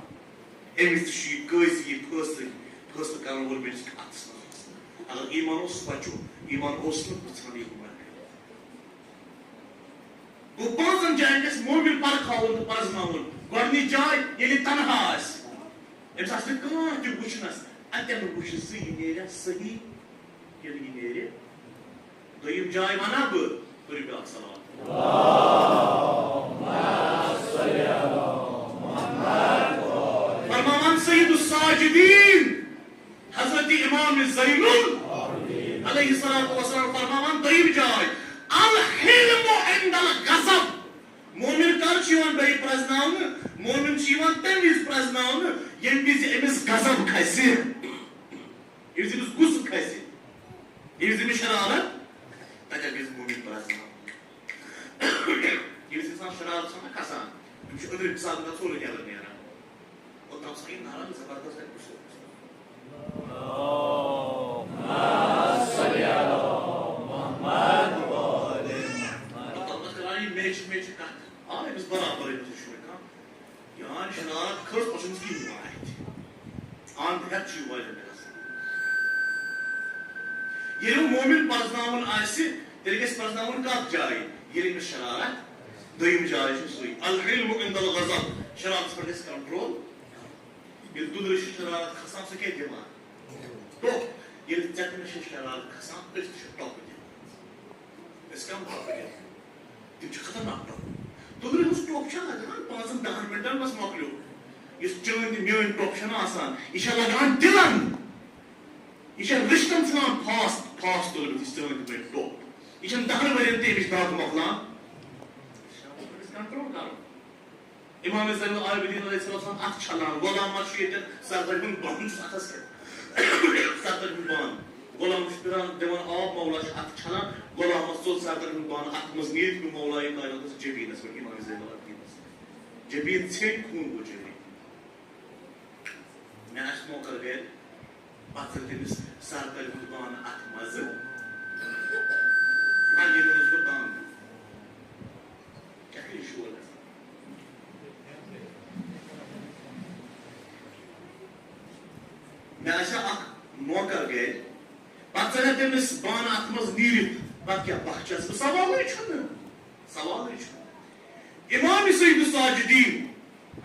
أمِس تہِ چھُ یہِ قٲضی یہِ فٲصلہٕ، فٲصلہٕ کَرَن وول میٲنِس اَتھَس منٛز۔ اگر ایٖمان اوس، سُہ بَچو۔ ایٖمان اوس نہٕ، بہٕ ژھٕنَن یہِ گُمراہ کٔرِتھ۔ گوٚو، پانٛژَن جایَن گژھِ مومِن پَرکھاوُن تہٕ پَرزٕناوُن۔ گۄڈٕنِچ جاے، ییٚلہِ تنہا آسہِ، أمِس آسہِ نہٕ کانٛہہ تہِ وٕچھنَس، اَتٮ۪ن وٕچھِ سُہ، یہِ نیرِ صحیح کِنہٕ یہِ نیرِ۔ دوٚیِم جاے وَنہ بہٕ، کٔرِو بیٛاکھ سلام۔ فرماوان سید الساجدین حضرت امام زین علیہ الصلوۃ والسلام فرماوان، دوٚیِم جاے، الحلم عند الغضب۔ مومن کر چھُ یِوان بیٚیہِ پرٛزناونہٕ؟ مومن چھُ یِوان تَمہِ وِزِ پرٛزناونہٕ، ییٚمہِ وِزِ أمِس غضب کھسہِ، ییٚمہِ وِزِ أمِس غصہٕ کھسہِ، ییٚمہِ وِزِ أمِس شرارت، تَتہِ گژھِ مومن۔ کھسان، شرارت چھَنہ کھسان، أمِس چھُ أنٛدرِم حساب کِتاب سورُے نٮ۪بر نیران۔ اوٚتام چھُ آسان یہِ نعرٕ زبردست، اَتہِ کُس اوس؟ اوٚتام ٲس کران یہِ میچھِ میچھِ کَتھ۔ آ، أمِس برابر، أمِس چھُنہٕ کانٛہہ۔ یان شرارت کھٔژ، پتہٕ چھُنہٕ کِہیٖنۍ یِوان اَتھِ۔ اَنٛد ہٮ۪تھ چھُ یہِ واریاہ گژھان۔ ییٚلہِ وۄنۍ مومِن پرزناوُن آسہِ، تیٚلہِ گژھِ پرزناوُن کَتھ جایہِ؟ ییٚلہِ أمِس شرارت، دوٚیِم جاے چھِ سُے، الحلم عند الغضب، شرارتَس پٮ۪ٹھ گژھِ کنٹرول۔ ییٚلہِ دُدرٕ چھِ شرارت کھسان، سُہ کیٛاہ دِوان؟ ٹوٚپھ۔ ییٚلہِ ژٮ۪تنَس چھِ شرارت کھسان، أسۍ تہِ چھِ ٹۄپہٕ دِوان۔ أسۍ کَم ٹۄپہٕ دِوان؟ تِم چھِ خطرناک ٹۄپہٕ۔ تُلرِ ہٕنٛز ٹۄپھ چھےٚ لگان پانٛژن دَہن مِنٹن، بس مۄکلیو۔ یُس چٲنۍ تہٕ میٲنۍ ٹۄپھ چھےٚ نہ آسان، یہِ چھےٚ لگان دِلن۔ یہِ چھےٚ رِشتن ژھٕنان پھاس، پھاس تُلرِ ہٕنٛز چٲنۍ تہٕ میٲنۍ ٹۄپھ۔ یہِ چھَنہٕ دَہن ؤرین تہِ أمِس دگ مۄکلان۔ أمِس کنٹرول کرُن۔ امام زین العابدین علیہ السلام چھُ اَتھٕ چھلان، غلامس چھُ ییٚتٮ۪ن سردر ہُنٛد بانہٕ چھُس اَتھس کٮ۪تھ۔ سردر ہُنٛد بانہٕ۔ غلام چھُ پھِران، دِوان آب، مولا چھُ اَتھٕ چھلان، غلامس ژوٚل سردر ہُنٛد بانہٕ اَتھٕ منٛز نیٖرِتھ پیوٚو مولایہِ کائناتس جبیٖنس پٮ۪ٹھ، امام زین العابدینس۔ جبیٖن ژھیٚنۍ، خوٗن گوٚو جبیٖن۔ مےٚ آسہِ نوکر گرِ، پتہٕ ژٔل تٔمِس سردر ہُنٛد بانہٕ اَتھٕ منٛزٕ۔ پننہِ منٛز گوٚو دم۔ کیٛاہ کٔرِو شور گژھان؟ مےٚ آسہِ ہا اکھ نوکر گرِ، پتہٕ ژَلہِ ہا تٔمِس بانہٕ اَتھٕ منٛز نیٖرِتھ، پتہٕ کیٛاہ بخچس بہٕ؟ سوالٕے چھُنہٕ، سوالٕے چھُنہٕ۔ امام سید ساجدین،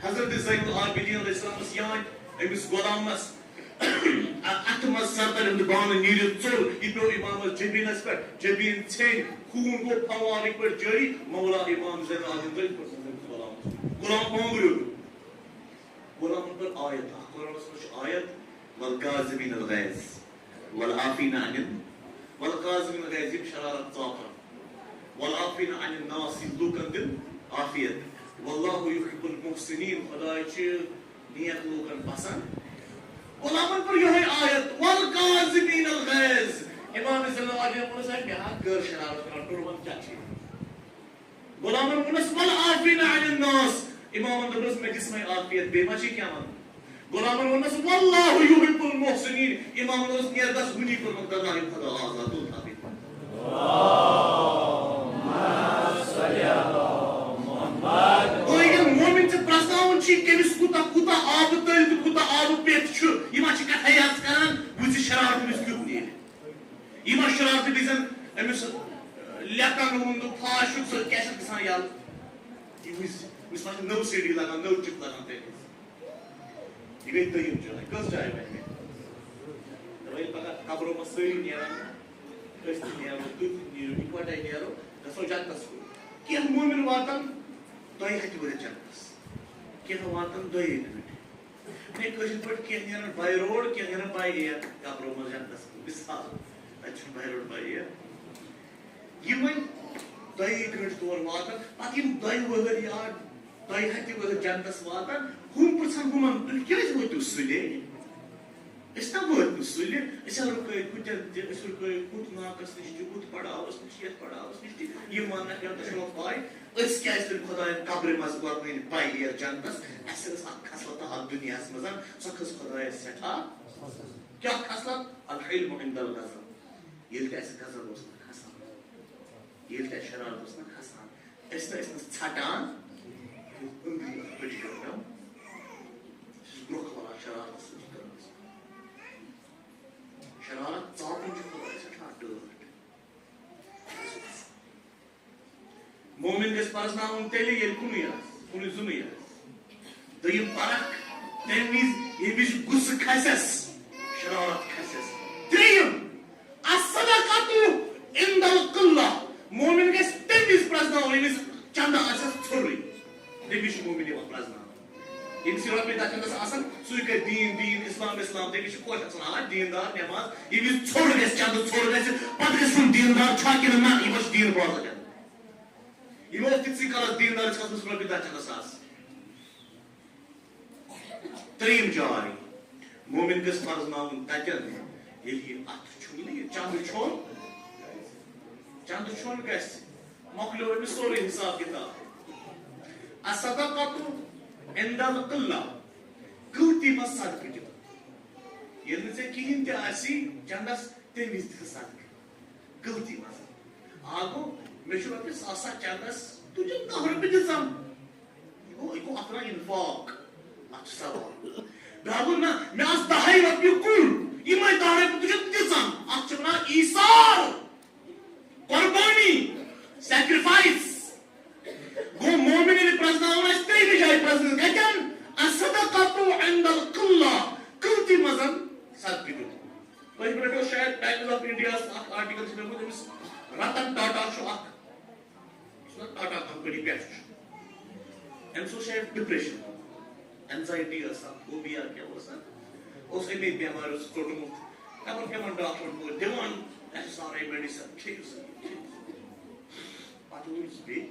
حضرت زین العابدین علیہ السلامس یاد، أمِس غلامس اَتھٕ منٛز سردر ہُنٛد بانہٕ نیٖرِتھ ژوٚل، یہِ پیوٚو امامس جبیٖنس پٮ۪ٹھ، جبیٖن ژھیٚنۍ، خوٗن گوٚو پھوارٕکۍ پٲٹھۍ جٲری، مولا امام زین العابدین گٔے غلامس۔ غلام بانٛبریو۔ غلامن پٔر آیت اکھ، قرآنس منٛز چھِ آیت، والکاظمین الغیظ والعافین عن ال-، والکاظمین الغیظ، یِم شرارت ژاپن، والعافین عن الناس، یِم لوٗکن دِن عافیت، واللہ یحب المحسنین، خداے چھِ نیک لوٗکن پسند۔ غلامن پٔر یِہوٚے آیت، والکاظمین الغیظ۔ امام زین العابدین ووٚنُس، ہے، مےٚ ہا کٔر شرارت کنٹرول، وۄنۍ کیٛاہ چھِ؟ غلامن ووٚنُس، والعافین عن الناس۔ امامن دوٚپنس، مےٚ دِژ وۄنۍ عافیت، بیٚیہِ ما چھِ کینٛہہ وَنُن؟ غلامن ووٚننس، واللہ یحب المحسنین۔ امامن اوس نیرٕ گژھ وُنی کوٚرمُت، اللہ ہیوٚو خدا آزاد، تُل تھاوٕے۔ گوٚو ییٚلہِ مومن ژےٚ پرٛزناوُن چھُے، کٔمِس کوٗتاہ، کوٗتاہ آبہٕ تٔلۍ تہٕ کوٗتاہ آبہٕ پیٚٹھ چھُ، یہِ ما چھِ کتھے یٲژ کران، وٕچھ ژٕ شرارت أمِس کیُتھ نیرِ۔ یہِ ما شرارتہٕ وِزٮ۪ن أمِس، آ، لیٚکن ہُنٛد پھاش چھُ، سُہ کیٛاہ چھُ گژھان یَلہٕ؟ یہِ وٕچھ، وٕچھ، ما چھِ نٔو سیڑھی لگان، نٔو چِپ لگان تَمہِ وِزِ۔ یہِ گٔے دوٚیِم جاے۔ کٔژ جاے وَنہِ مےٚ؟ دَپان ییٚلہِ پگاہ قبرو منٛز سٲری نیران، أسۍ تہِ نیرو، تُہۍ تہِ نیٖرِو، یِکوَٹَے نیرو، گژھو جنتَس کُن۔ کینٛہہ مومِن واتَن دۄیہِ ہَتہِ ؤرِتھ جنتَس، کینٛہہ واتَن دۄیے مِنٹہِ۔ ہے، کٲشِر پٲٹھۍ کینٛہہ نیران by road، کینٛہہ نیران by air، قبرو منٛز جنتس منٛز۔ مثال، تَتہِ چھُنہٕ by road، by air۔ یِم وۄنۍ دۄیے گٲنٛٹہٕ تور واتن، پتہٕ یِم دۄیہِ وٕہٕرۍ یا دۄیہِ ہتہِ وٕہٕرۍ جنتس واتن، ہُم پرژھن ہُمن، "تُہۍ کیٛازِ وٲتِو سُلے؟ أسۍ نہ وٲتۍ نہٕ سُلہِ، أسۍ ہا رُکٲے ہُتٮ۪ن تہِ، أسۍ رُکٲے ہُتھ ناکس نِش تہِ، ہُتھ پڑاوس نِش، یتھ پڑاوس نِش تہِ۔" یِم ونن، "اگر تۄہہِ چھو پاے، أسۍ کیٛازِ تُلۍ خۄدایَن قبرِ منٛز واتنٲوِتھ by air جنتس؟ اَسہِ ٲس اکھ خصلت اَتھ دُنیاہَس منٛز، سۄ کھٔژ خۄدایَس سٮ۪ٹھاہ۔" کیٛاہ خصلت؟ الحلم عند الغضب۔ ییٚلہِ تہِ اَسہِ غضب اوس نہ کھسان، ییٚلہِ تہِ اَسہِ شرارت اوس نہ کھسان، أسۍ نہ ٲسۍ نہٕ ژھٹان، أنٛدری ٲس پٔٹۍ پٮ۪ٹھ پٮ۪وان، أسۍ ٲسۍ برٛونٛہہ کھالان شرارتَس سۭتۍ کٔرمٕژ۔ شرارت ژاپُن چھُ خۄدایَس سٮ۪ٹھاہ ٹٲٹھ۔ مومن گژھِ پرزناوُن تیٚلہِ، ییٚلہِ کُنُے آسہِ، کُنُے زوٚنُے آسہِ۔ دوٚیِم پرکھ، تَمہِ وِزِ، ییٚمہِ وِزِ غصہٕ کھسٮ۪س، شرارت کھسٮ۪س۔ ترٛیٚیِم، الصدقۃ عند القلہ۔ مومن گژھِ تَمہِ وِزِ پرزناوُن، ییٚمہِ وِزِ چندٕ آسٮ۪س ژھوٚرُے، تَمہِ وِزِ چھُ مومن یِوان پرزناونہٕ۔ ییٚمِس یہِ رۄپیہِ دَہ چندَس آسَن، سُے کَرِ دیٖن، دیٖن، اِسلام، اِسلام، تٔمِس چھِ خۄش آسان، آ، دیٖندار، نٮ۪ماز، ییٚمِس ژھوٚر گژھِ، چندٕ ژھوٚر گژھِ، پَتہٕ گژھِ وَنُن، دیٖندار چھا کِنہٕ نہ، یہِ ما چھُ دیٖن بوزان۔ یِم ٲسۍ تِتسٕے کالَس دیٖندار، چھِ کھسمٕژ رۄپیہِ دَہ چندَس آسہٕ۔ ترٛیٚیِم جاے، مومِن گژھِ پرزناوُن تَتٮ۪ن، ییٚلہِ یہِ اَتھٕ چھُنہٕ، یہِ چندٕ چھوٚل، چندٕ چھوٚل گژھِ، مۄکلیو أمِس سورُے حساب کِتاب۔ الصدقة عند القلة، قلتی منٛز صدقہٕ دیُن۔ ییٚلہِ نہٕ ژےٚ کِہیٖنۍ تہِ آسی چندس، تَمہِ وِزِ دِ ژٕ صدقہٕ۔ قلتی منٛز۔ آ گوٚو، مےٚ چھُ رۄپیہِ ساس ساس چندس، تُجن دَہ رۄپیہِ دِژم۔ یہِ گوٚو، یہِ گوٚو اَتھ وَنان انفاق۔ اَتھ چھُ ثواب۔ بیٛاکھ گوٚو، نہ، مےٚ آسہٕ دَہے رۄپیہِ کُل، یِمے دَہ رۄپیہِ تُجن دِژم۔ اَتھ چھِ وَنان ایثار۔ قربانی، sacrifice۔ گوٚو مومن ییٚلہِ پرٛزناوان آسہِ، ترٛیٚیِمہِ جایہِ پرٛزنٲوِتھ۔ کَتٮ۪ن؟ الصدقة عند القلة، قلتی منٛز صدقہٕ دیُن۔ تُہۍ پٮ۪ٹھ اوس شاید Times of India ہس اکھ article چھُ مےٚ ووٚنمُت، أمِس رتن ٹاٹا چھُ اکھ، یُس نہٕ ٹاٹا company پٮ۪ٹھ چھُ۔ أمِس اوس شاید depression، anxiety ٲس اَتھ، phobia کیٛاہ اوس اَتھ، اوس اَمے بٮ۪مارِ اوس ژوٚٹمُت۔ خبر کَمَن ڈاکٹرَن پٲٹھۍ دِوان، اَسہِ سارے medicine، کھیٚیِو سا، کھیٚیِو سا۔ پَتہٕ ووٚنُس بیٚیہِ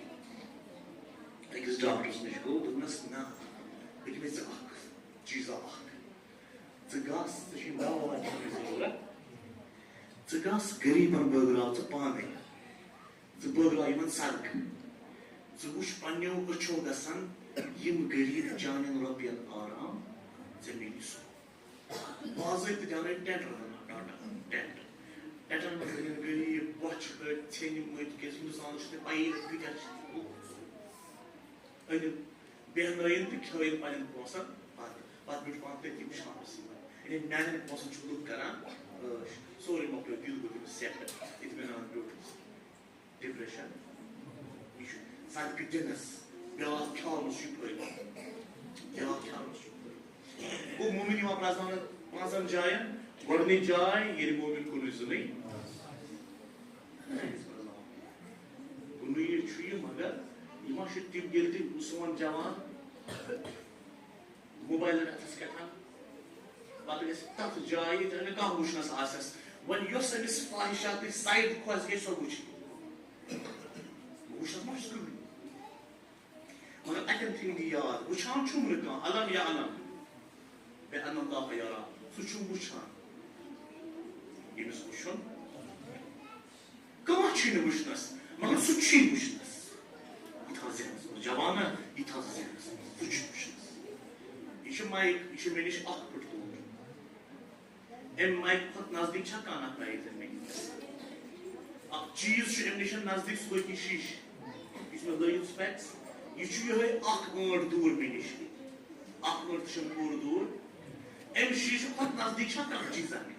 أکِس ڈاکٹرَس نِش گوٚو، دوٚپنَس، "نہ، بہٕ دِمَے ژےٚ اَکھ چیٖزا اَکھ۔ ژٕ گژھ، ژےٚ چھُے دَوا چھُے ضروٗرت۔ ژٕ گژھ غریٖبَن بٲگراو ژٕ پانَے۔" ژٕ بٲگراو یِمن صدقہٕ۔ ژٕ وٕچھ پننیو أچھو گژھن یِم غریٖب چانٮ۪ن رۄپین آرام، ژےٚ میلی سُہ۔ باضٲبطہٕ دیاونٲوِتھ ٹینٹ رٹن، ٹاٹا ٹینٹ۔ ٹینٹن منٛز أنِن غریٖب، بۄچھِ کٔٹۍ، ژھیٚنۍ مٔتۍ، کیازِ ہندوستانس چھُ تۄہہِ پَیی کۭتیاہ چھِ۔ أنِن، بیٚہنٲیِن تہٕ کھیٲیِن پننٮ۪ن پونٛسن پتہٕ۔ پتہٕ بیوٗٹھ پانہٕ تٔتی وٕچھان اوس یِمن۔ یعنی میانٮ۪ن پونٛسن چھُ لُکھ کران عٲش۔ سورُے مۄکلیو، دِل گوٚو تٔمِس سٮ۪ٹھاہ اطمینان بیوٗٹھُس۔ ڈپریشن، یہِ چھُ صدقہٕ دِنس، بیٛاکھ کھیاونس چھُ فٲیدٕ، بیٛاکھ کھیاونس چھُ فٲیدٕ۔ گوٚو مومن یِوان پرٛزناونہٕ پانٛژن جاین۔ گۄڈٕنِچ جاے، ییٚلہِ مومن کُنُے زُنُے، کُنُے چھُ یہِ، مگر یہِ ما چھُ تِم، ییٚلہِ تہِ سون جوان موبایلن اَتھس کیٛاہ تام۔ پتہٕ گژھِ تتھ جایہِ، ییٚتٮ۪ن نہٕ کانٛہہ وٕچھنس آسٮ۪س۔ وۄنۍ یۄس أمِس فاحشاتٕچ سایڈ خۄش گژھِ، سۄ وٕچھِ۔ بہٕ وٕچھنس ما چھُس کٕہٕنۍ۔ مگر اَتٮ۪ن تھٲیِو یہِ یاد، وٕچھان چھُم نہٕ کانٛہہ، الم یعلم بأن اللہ یرا، سُہ چھُم وٕچھان۔ ییٚمِس وٕچھُن کانٛہہ چھُے نہٕ وٕچھنَس، مگر سُہ چھُے وٕچھنَس۔ یہِ تھاو ذہنَس منٛز، جوانا، یہِ تھاو ذہنَس منٛز، سُہ چھُے وٕچھنَس۔ یہِ چھُ مایِک، یہِ چھُ مےٚ نِش اَکھ فُٹ دوٗر۔ اَمہِ مایِکہِ کھۄتہٕ نزدیٖک چھا کانٛہہ نفرا ییٚتٮ۪ن مےٚ نِش؟ اَکھ چیٖز چھُ اَمہِ نِش نزدیٖک، سُہ گوٚو یہِ شیٖشہٕ۔ یہِ چھُ مےٚ لٲگِتھ specs، یہِ چھُ یِہوٚے اَکھ ٲنٛٹ دوٗر مےٚ نِش۔ اَکھ ٲنٛٹ تہِ چھَنہٕ پوٗرٕ دوٗر۔ اَمہِ شیٖشہٕ کھۄتہٕ نزدیٖک چھا کانٛہہ چیٖزا مےٚ؟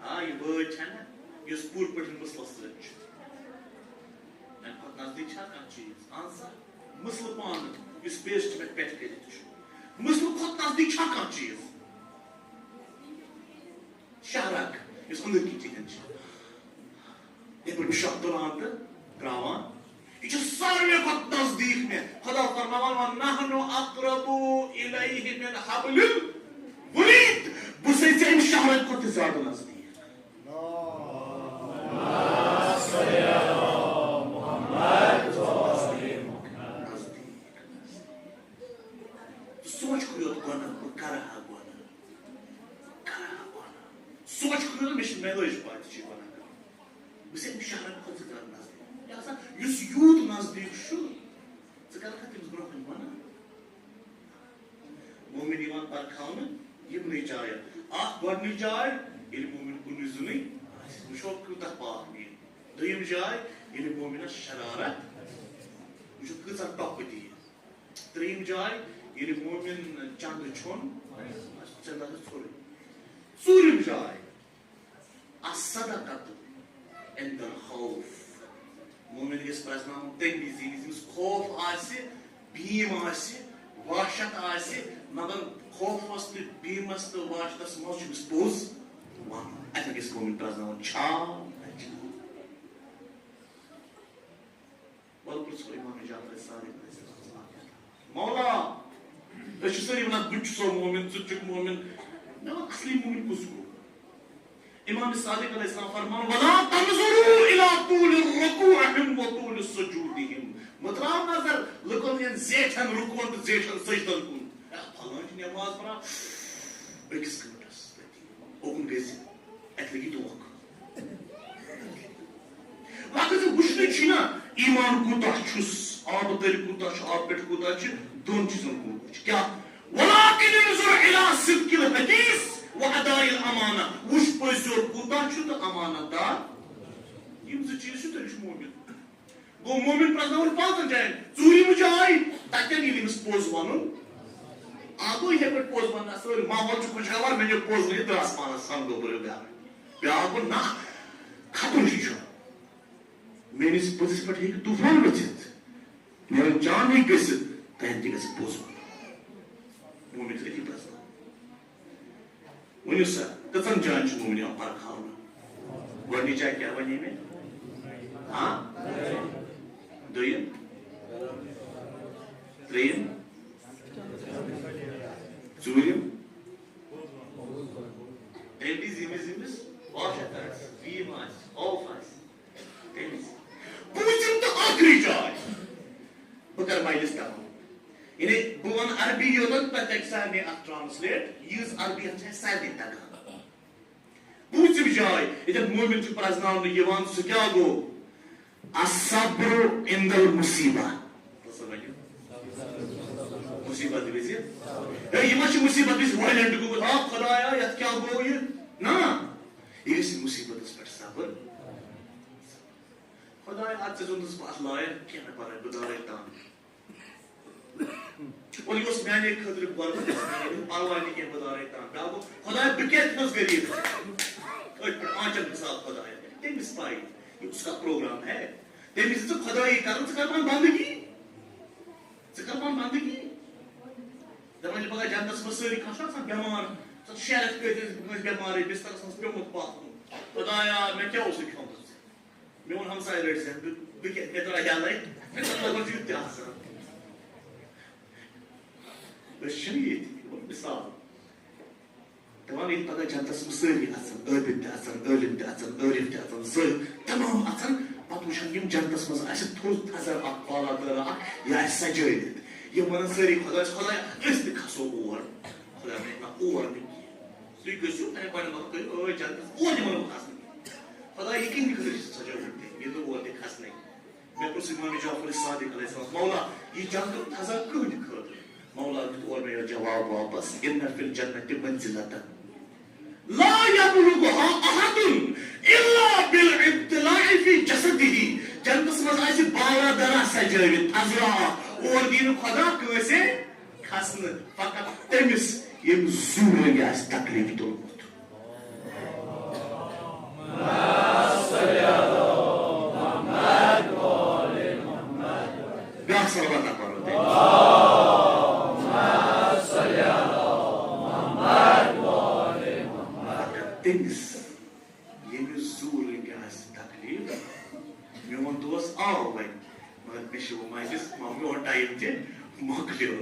آ، یہِ وٲج چھےٚ نہ، یۄس پوٗرٕ پٲٹھۍ مٕسلَس سۭتۍ چھِ۔ اَمہِ کھۄتہٕ نزدیٖک چھا کانٛہہ چیٖز؟ اَہَن سا، مٕسلہٕ پانہٕ، یُس paste مےٚ پٮ۪ٹھ کٔرِتھ چھُ۔ مٕسلہٕ کھۄتہٕ نزدیٖک چھا کانٛہہ چیٖز؟ شہرک، یُس أنٛدٕرۍ کِنۍ چیٖزَن چھِ۔ یِتھ پٲٹھۍ بہٕ شاہ تُلان تہٕ ترٛاوان۔ یہِ چھُ ساروِیو کھۄتہٕ نزدیٖک مےٚ۔ خۄدا فرماوان، "ونحن اقرب الیہ من حبل الورید۔" بہٕ چھُسے ژےٚ اَمہِ شہرٕ کھۄتہٕ تہِ زیادٕ نزدیٖک۔ نزدیٖک۔ ژٕ سونٛچ کھُلہِ یوت گۄناہ، بہٕ کرٕ ہا گۄناہ۔ بہٕ کرٕ ہا گۄناہ۔ سونٛچ کھُلہِ یوت، مےٚ چھِ، مےٚ لٔج پَے ژٕ چھُے گۄناہ کران۔ بہٕ چھُسے أمِس شہرٕ کھۄتہٕ زیادٕ نزدیٖک۔ لہذا یُس یوٗت نزدیٖک چھُ، ژٕ کرکھا تٔمِس برونٛہہ کَنہِ گۄناہ؟ مومن یِوان پرکھاونہٕ یِمنٕے جاین۔ اکھ گۄڈٕنِچ جاے، ییٚلہِ مومن کُنُے زُنُے آسہِ، وٕچھو کۭژاہ پاک نیت۔ دوٚیِم جاے، ییٚلہِ مومنس شرارت، وٕچھو کۭژاہ ٹۄپہٕ دِیہِ۔ ترٛیٚیِم جاے، ییٚلہِ مومن چندٕ چھوٚن، چندٕ آسہِ ژھوٚرُے۔ ژوٗرِم جاے، الصدقة عند الخوف۔ مومن گژھِ پرٛزناوُن تَمہِ وِزِ، ییٚمِس، ییٚمِس خوف آسہِ، بیٖم آسہِ، وحشت آسہِ، مگر خوفس تہٕ بیٖمس تہٕ وحشتس منٛز چھُ أمِس پوٚز وَنُن۔ اَتٮ۪ن گژھِ مومن پرٛزناوُن، چھا؟ وَلہٕ پرٛژھو اِمام جعفر صادق علیہ السلام۔ مولا، أسۍ چھِ سٲری وَنان، "بہٕ تہِ چھُسو مومن، ژٕ تہِ چھُکھ مومن۔" مےٚ وَن، اَصلی مومن کُس گوٚو؟ اِمام صادق علیہ السلام فرمان، "ولا تنظروا الی طول رکوعہم و طول سجودہم۔" مہٕ ترٛاو نظر لُکن ہٕنٛدٮ۪ن زیٹھٮ۪ن رکوعن تہٕ زیٹھٮ۪ن سجدن کُن۔ ہے، فلٲنۍ چھِ نٮ۪ماز پَران أکِس گٲنٛٹس تٔتی، اوکُن گٔژھِتھ، اَتہِ لٔگی دھوکہٕ۔ مگر ژٕ وٕچھنٕے چھُے نا ایمان کوٗتاہ چھُس، آبہٕ تٔلۍ کوٗتاہ چھُ، آبہٕ پٮ۪ٹھ کوٗتاہ چھُ، دۄن چیٖزن کُن وٕچھ۔ کیٛاہ؟ ولكن انظر الى صدق الحديث واداء الامانة۔ وٕچھ، پٔزۍ یوت کوٗتاہ چھُ تہٕ امانت دار۔ یِم زٕ چیٖز چھِ، تیٚلہِ چھُ مومن۔ گوٚو، مومن پرٛزناوُن پانٛژن جاین۔ ژوٗرِم جاے، تتٮ۪ن ییٚلہِ أمِس پوٚز ونُن۔ آ، گوٚو، یِتھے پٲٹھۍ پوٚز وننس سۭتۍ ماحول چھُ خۄشگوار، مےٚ نیوٗ پوٚز ؤنِتھ درٛاس پانس سان گوٚبرو بیٛاکھ۔ بیٛاکھ گوٚو، نہ، خطرٕ چھُ یہِ چھُ۔ میٲنِس پٔزِس پٮ۪ٹھ ہیٚکہِ طوفان ؤژھِتھ۔ میٲنۍ جان ہیٚکہِ گٔژھِتھ، تۄہہِ تہِ گژھِ پوٚز وَنُن۔ مومن چھُ أتی پرٛزناوُن۔ ؤنِو سا، کٔژَن جاین چھُ مومن یِوان پرکھاونہٕ؟ گۄڈٕنِچ جاے کیٛاہ وَنے مےٚ؟ ہاں؟ دوٚیِم؟ ترٛیٚیِم؟ ژوٗرِم؟ تیٚلہِ ییٚمِس، ییٚمِس واش آسہِ، ویٖم آسہِ، اوف آسہِ۔ تٔمِس۔ پوٗنٛژِم تہٕ ٲخری جاے۔ بہٕ کرٕ مجلس تمام۔ یعنی بہٕ وَنہٕ عربی یوتن، تۄہہِ تَگہِ سارنٕے اَتھ translate، ییٖژ عربی ہن چھِ اَسہِ سارنٕے تَگان۔ پوٗنٛژِم جاے، ییٚتٮ۪تھ مومن چھُ پرٛزناونہٕ یِوان، سُہ کیٛاہ گوٚو؟ الصبر عند المصیبہ۔ مُصیٖبت وِزِ۔ ہے، یہِ ما چھِ مُصیٖبت وِزِ violent گوٚمُت؟ آ، خۄدایا، یَتھ کیٛاہ گوٚو یہِ؟ نہ، یہِ گژھِ مُصیٖبتس پٮ۪ٹھ صبر۔ خۄدایا، ژےٚ زونتس بہٕ اتھ لایق، کینٛہہ نہٕ پرواے، بہٕ دارے تام۔ اور یہِ اوس میانے خٲطرٕ گۄڈٕ، یہِ اوس میانے خٲطرٕ پرواے نہٕ کینٛہہ، بہٕ دارے تام۔ بیٛاکھ گوٚو، خۄدایا، بہٕ کیٛازِ چھُس غریٖب؟ أتھۍ پٮ۪ٹھ آنچن حساب خۄدایا۔ تٔمِس پاے، یہِ کُس کانٛہہ program ہے؟ تٔمِس دِژ خۄدٲیی کرُن، ژٕ کر پانہٕ بندگی۔ ژٕ کر پانہٕ بندگی۔ دپان چھِ پگاہ جنتس منٛز سٲری، کانٛہہ چھُ آسان بٮ۪مار، سُہ شےٚ رٮ۪تھ کٔرِتھ ٲسۍ بٮ۪مارٕے، بسترس منٛز پیوٚمُت پتھ کُن۔ خۄدایا، مےٚ کیٛاہ اوسُے کھیوٚمُت؟ میون ہمساے رٔٹۍ زٮ۪ن، بہٕ، بہٕ کیٛاہ، مےٚ ترٛایہِ یَلَے، مےٚ ترٛایہِ لگ بگ یُتھ تہِ آسان۔ أسۍ چھِنہٕ ییٚتہِ، یہِ گوٚو مثال۔ دَپان، ییٚلہِ پَگاہ جنتَس منٛز سٲری اَژَن، عٲبِد تہِ اَژَن، عٲلِم تہِ اَژَن، عٲرِف تہِ اَژَن، زٲہِد، تَمام اَژَن، پَتہٕ وٕچھَن یِم جنتَس منٛز آسہِ تھوٚد تھَزَر اَکھ، بالا دٲرا اَکھ، یہِ آسہِ سَجٲوِتھ۔ یِم وَنَن سٲری خۄدایَس، خۄدایا، أسۍ تہِ کھسو اور۔ خۄدایا، نہ، اور نہٕ کینٛہہ۔ تُہۍ گٔژھِو، تۄہہِ گۄڈٕ مطلب کٔرِو، ٲے جنتَس، اور دِمو نہٕ بہٕ کھسنہٕ کینٛہہ۔ خۄدایا، یہِ کِہِنٛدِ خٲطرٕ چھِ سَجٲومٕژ تٔمۍ، ییٚلہِ نہٕ اور تہِ کھسنَے۔ مےٚ پرٛژھ امام جعفر صادق علیہ السلام، مولا، یہِ جنتُک تھزر کٕہٕنٛدِ خٲطرٕ؟ مولا دیُت اورٕ مےٚ یہِ جواب واپس، ان فی الجنت منزلۃ لا یبلغها احد الا بالابتلاء فی جسدہ۔ جنتس منٛز آسہِ بالا درا سجٲوِتھ، تھزرا اکھ، اور دِیہِ نہٕ خۄدا کٲنٛسے کھسنہٕ، فقط تٔمِس ییٚمۍ زُو رٔنٛگۍ آسہِ تکلیف تُلمُت۔ بیٛاکھ صلوات اکھ پرو تیٚلہِ۔ تٔمِس ییٚمِس زُو رٔنٛگۍ آسہِ تکلیف، میون دوست آو وۄنۍ، مگر مےٚ چھِ وۄنۍ مجلس، وۄنۍ میون ٹایم تہِ مۄکلیو۔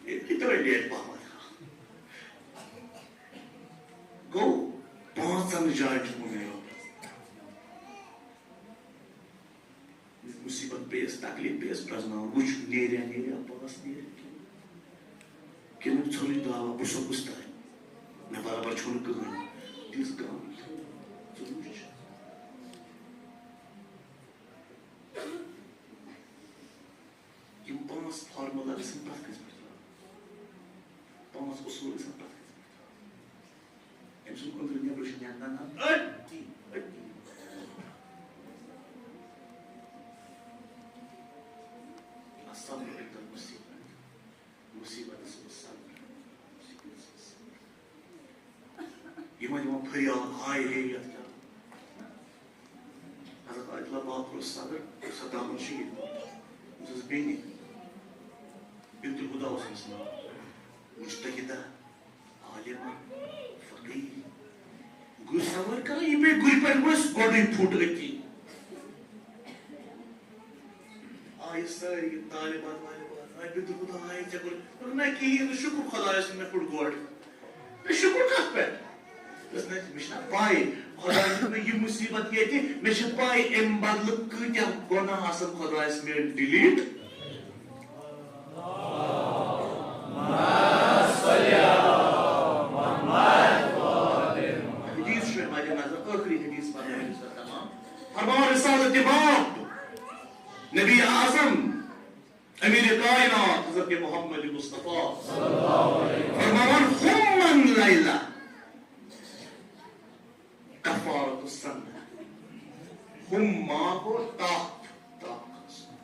یہِ تہِ ترٛٲے لیٹ پہمتھ۔ گوٚو، پانٛژن جاین چھُ ووٚنمُت۔ مُصیبت پیٚیَس، تکلیف پیٚیَس، پرٛزناوُن، وٕچھ، نیریا، نیریا، پاس نیریا کِنہٕ، کِنہٕ ژھوٚرُے دعوا، بہٕ سوٚگُس تام، مےٚ برابر چھُنہٕ کٕہٕنۍ۔ دِژ گام، ژٕ وٕچھ۔ یِم پانٛژھ formula گژھن پرٛٮ۪تھ کٲنٛسہِ پٮ۪ٹھ ترٛاوٕنۍ۔ پانٛژھ اصوٗل گژھن پرٛٮ۪تھ کٲنٛسہِ پٮ۪ٹھ ترٛاوٕنۍ۔ أمۍ سُنٛد أنٛدرٕ نیٚبرٕ چھُ نہٕ ننان أتی، أتی۔ الصبر عند المصیبت۔ مصیبتس منٛز صبر۔ مصیبتس منٛز صبر۔ یِمن یِوان فریاد، ہاے ہے، یتھ کیٛاہ؟ حضرت آیت اللہ باقر اوس صدر، اوس صدامن شہید۔ أمِس ٲس بیٚنہِ، بنت الہدیٰ اوس أمِس ناو، مجتہدہ، عالمہ، فقیہ۔ گُرۍ سوٲرۍ کران، یہِ پیٚیہِ گُرِ پٮ۪ٹھ، ؤسۍ گۄڈٕے پھُٹ أتی۔ آیہِ سٲری یِم طالبات والبات، آیہِ بِدرُت، آیہِ ژےٚ کوٚر، دوٚپُن، نہ کِہیٖنۍ نہٕ، شُکُر خۄدایَس کُن، مےٚ پھُٹ گۄڈٕ۔ تہٕ شُکُر کَتھ پٮ۪ٹھ؟ دوٚپُس، نہ، مےٚ چھِنہ پَے، خۄدایَن دیُت مےٚ یہِ مُصیٖبت ییٚتہِ، مےٚ چھےٚ پَے اَمہِ بدلہٕ کۭتیٛاہ گۄناہ آسَن خۄدایَس مےٚ delete۔ حدیث چھُ مےٚ مَدِ نظر، ٲخری حدیث پَرنٲوِو سا تمام۔ فرمان رسالت باب، نبی اعظم امیر کائنات حضرت محمد مصطفیٰ فرماوان، ہُمن لیلہ کفارت السنہ۔ ہُم ما گوٚو تپھ، تپھ کھسُن۔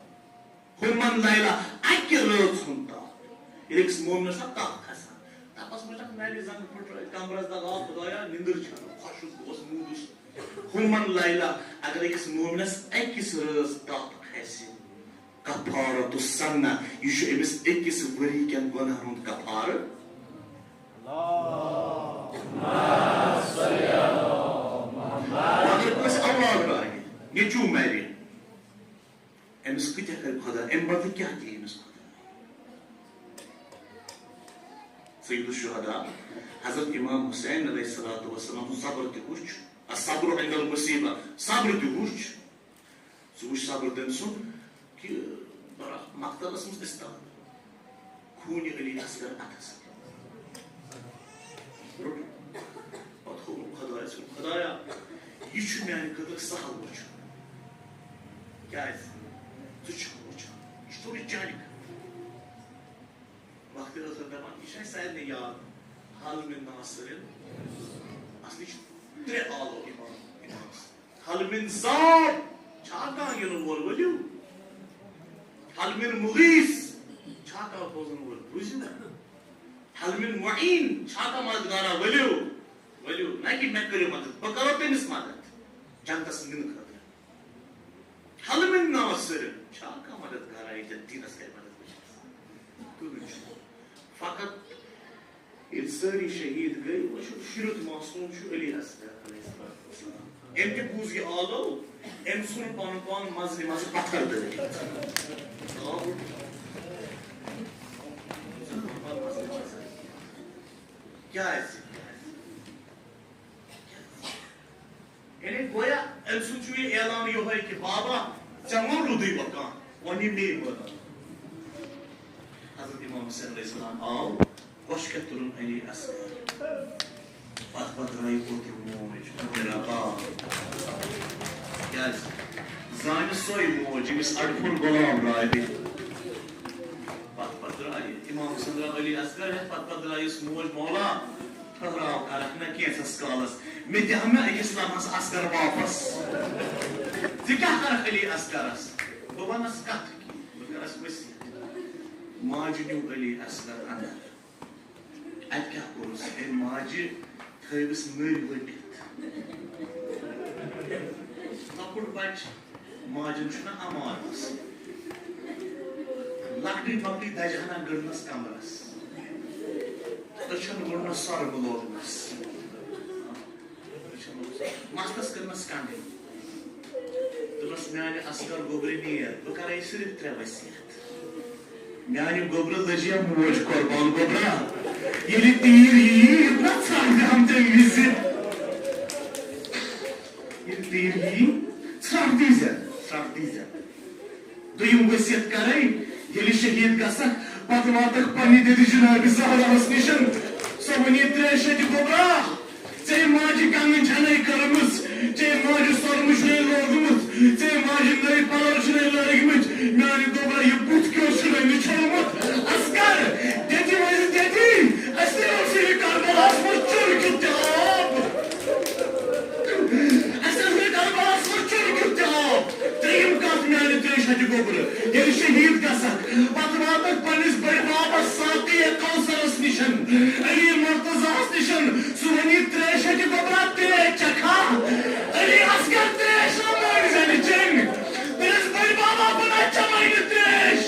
ہُمن لیلہ، اکہِ رٲژ ہُنٛد تپھ۔ ییٚلہِ أکِس مومنس نا تپھ کھسان، تپس منٛز چھِ اکھ نرِ زنٛگہٕ پھٕٹرٲوِتھ، کمرس دباو، خدایا، نِندٕر چھنہٕ، خۄشُک گوس، موٗدُس۔ ہُمن لیلہ، اگر أکِس مومنس أکِس رٲژ تپھ کھسہِ، کفارت السنہ، یہِ چھُ أمِس أکِس ؤری کٮ۪ن گۄناہن ہُنٛد کفارٕ۔ مگر کٲنٛسہِ اولاد راوِ، نیٚچوٗ مرِ، أمِس کۭتیٛاہ کرِ خۄدا، اَمہِ بدلہٕ کیٛاہ دِیہِ أمِس خۄدا؟ سید الشہداء حضرت امام حسین علیہ الصلوۃ والسلام سُنٛد صبر تہِ وٕچھ، الصبر عند المصیبہ، صبر تہِ وٕچھ۔ ژٕ وٕچھ صبر تٔمۍ سُنٛد کہِ برٛکھ مقتلس منٛز استاد، خوٗنہِ علی اصغر اَتھس۔ روٚٹ۔ پتہٕ ہووُن خۄدایَس، ووٚن، خۄدایا، یہِ چھُ میانہِ خٲطرٕ سہل وٕچھُن۔ کیٛازِ؟ ژٕ چھُکھ وٕچھان، یہِ چھُ سورُے چانہِ خٲطرٕ۔ وقتہٕ ٲس دَپان، یہِ چھُ اَسہِ سارنٕے یاد، حل من ناصر۔ اصلی چھِ ترٛےٚ آلو امام، امام۔ حل من ضار، چھا کانٛہہ یِنہٕ وول، ؤلِو۔ حل من مغیث، چھا کانٛہہ بوزن وول، بوٗزِو۔ حل من معین، چھا کانٛہہ مددگارا، ؤلِو، ؤلِو۔ نہ کہِ مےٚ کٔرِو مدد، بہٕ کرو تٔمِس مدد۔ جنتس نِنہٕ خٲطرٕ۔ حل من ناصر، چھا کانٛہہ مددگارا ییٚتٮ۪تھ دیٖنس کرِ مدد وٕنکیٚس؟ کٕہٕنۍ چھُنہٕ۔ فقط ییٚلہِ سٲری شہیٖد گٔے، وۄنۍ چھُ شُریُت معصوم چھُ علی اصغر علیہ الصلوۃ والسلام۔ أمۍ تہِ بوٗز یہِ آلو، أمۍ ژھُن پنُن پان منٛزٕ منٛزٕ پتھر دٲرِتھ۔ کیٛازِ؟ یعنی گویا أمۍ سُنٛد چھُ یہِ اعلان یِہوٚے کہِ بابا، ژےٚ ما روٗدُے وۄنۍ کانٛہہ، وۄنۍ یہِ مے مٲدان۔ حضرت امام حسین علیہ السلام آو، کۄش کھٮ۪تھ تُلُن علی اصغر۔ پتہٕ پتہٕ درٛایہِ اوترٕ موج، اوترٕ رباب۔ کیٛازِ؟ زانہِ سۄے موج، ییٚمِس اَڈٕ پھوٚل گۄلاب رابہِ۔ پتہٕ پتہٕ درٛایہِ امام حسین، درٛاو علی اصغر ہٮ۪تھ، پتہٕ پتہٕ درٛایس موج، مولا، ٹھٔہراو کرکھ نہ کینٛژھس کالس، مےٚ دِ ہا مےٚ أکِس لمحس اصغر واپس۔ ژٕ کیٛاہ کرکھ علی اصغرس؟ بہٕ ونس کتھ کینٛہہ، بہٕ کرس ؤسیت۔ ماجہِ نیوٗ علی اصغر اندر۔ اتہِ کیٛاہ کوٚرُس؟ أمۍ ماجہِ تھٲوِس نٔرۍ ؤٹِتھ۔ لۄکُٹ بچہٕ، ماجن چھُنہ امارس۔ لۄکٹٕے مۄکٹٕے دجہِ ہنا گٔڑنس کمرس۔ أچھن ووٚننس سۄرمہٕ لوگنس۔ مستس کٔرنس کنڈٕے۔ دوٚپنس، میانہِ اصغر گوٚبرِ نیر، بہٕ کرے صرف ترٛےٚ وصیت۔ میانہِ گوٚبرٕ لٔج یا موج قربان گوٚبرا، ییٚلہِ تیٖر یی نا ژھرٛٹھ دِہَم تَمہِ وِزِ۔ ییٚلہِ تیٖر یی ژھرٛٹھ دیٖزٮ۪ن، ژھرٛٹھ دیٖزٮ۪ن۔ دوٚیِم وصیت کرے، ییٚلہِ شہیٖد گژھکھ، پتہٕ واتکھ پننہِ دِدِ جنابِ زہراہس نِشن۔ سۄ ونہِ ترٛیشہِ گوٚبرا، ژےٚ ماجہِ کنگن چھنے کٔرمٕژ، ژےٚ ماجہِ سۄرمہٕ چھُنے لوگمُت، ژےٚ ماجہِ نٔے پلو چھُنے لٲگمٕتۍ، میانہِ گوٚبرا یہِ بُتھ کیٛاہ چھُنے مِچھومُت؟ اصغر، دٮ۪دی ؤنۍ دٮ۪دی، اَسہِ تہِ اوس یہِ کربلاہس منٛز چُرٕ کیُتھ تہِ آب۔ اَسہِ اوس یہِ کربلاہس منٛز چُرٕ کیُتھ تہِ آب۔ ترٛیٚیِم کتھ میانہِ ترٛیشہِ ہتہِ گوٚبرٕ، ییٚلہِ شہیٖد گژھکھ، پتہٕ واتکھ پننِس بٔڈۍ بابس ساقی کوثرس نِشن، علی مرتضیٰ ہس نِشن، سُہ ونہِ، ترٛیش ہیٚکہِ گوٚبرا ترٛیش چکھا؟ علی اصغر ترٛیش نہ مٲنۍ زنہِ چیٚنۍ۔ دوٚپنس، بٔڈۍ بابا، بہٕ نہ چمے نہٕ ترٛیش،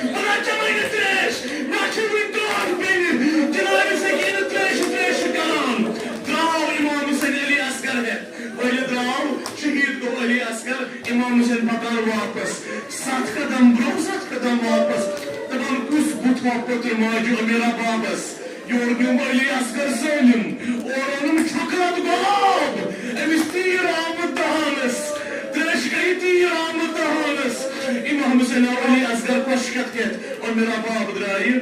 بہٕ نہ چمے نہٕ ترٛیش، مےٚ چھِ وُنہِ دود بیٚنہِ، جنابِ سکیٖنہٕ ترٛیش ترٛیش چھِ کران۔ درٛاو امام حسین علی اصغر ہٮ۪تھ، ؤلِتھ درٛاو، شہیٖد گوٚو علی اصغر، امام حسین پکان واپس، ستھ قدم برٛونٛہہ، ستھ قدم واپس، دپان، کُس بُتھ ہا پوٚتُر ماجہِ امیرا بابس؟ یورٕ نیوٗم علی اصغر ظٲلِم، اورٕ اوٚنُم چھۄکہٕ لد گۄلاب، أمِس تیٖر آمُت دہانس، ترٛیشہِ گٔیہِ تیٖر آمُت دہانس۔ امام حسین آو علی اصغر کۄش کھٮ۪تھ کھٮ۪تھ، امیرا باب درٛایہِ۔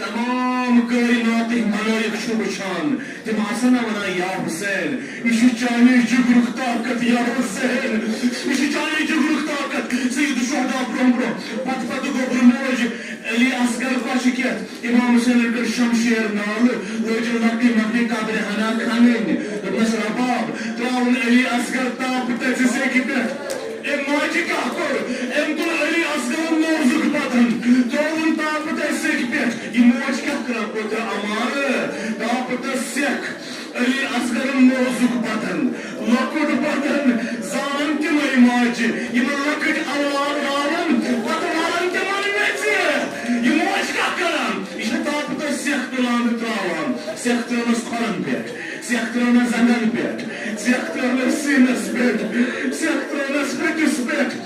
تمام کائناتٕکۍ ملائک چھِ وٕچھان، تِم آسن نہ ونان، یا حسین، یہِ چھُ چانہِ جگرُک طاقت، یا حسین، یہِ چھُ چانہِ جگرُک طاقت۔ سید الشہداء برونٛہہ برونٛہہ، پتہٕ پتہٕ گوٚبُر موج علی اصغر کۄچھِ کٮ۪تھ، امام حسینن کٔر شمشیر نالہٕ، لٲجِن لۄکٹہِ مۄکٹہِ قبرِ ہنا کھنٕنۍ۔ دوٚپنس، رباب، تراوُن علی اصغر تاپہٕ تٔژِ سیٚکہِ پٮ۪ٹھ۔ أمۍ ماجہِ کیٛاہ کوٚر؟ أمۍ تُل علی اصغرن موزُک بدن، ترٛووُن تاپہٕ تٔژِ سیٚکہِ پٮ۪ٹھ۔ یہِ موج کیٛاہ کران؟ پوٚتُر امارٕ، تاپہٕ تہٕ سیٚکھ۔ علی اصغرن موزُک بدن، لۄکُٹ بدن، زانن تِمے ماجہِ، یِمن لۄکٕٹۍ اولاد راوان، پتہٕ والان تِمن ویژِ۔ یہِ موج کیٛاہ کران؟ یہِ چھےٚ تاپہٕ تہٕ سیٚکھ تُلان تہٕ تراوان۔ سیٚکھ ترٲونس کھۄرن پٮ۪ٹھ، سیٚکھ ترٲونس زنٛگن پٮ۪ٹھ، سیٚکھ ترٲونس سیٖنس پٮ۪ٹھ، سیٚکھ ترٲونس ۂٹِس پٮ۪ٹھ۔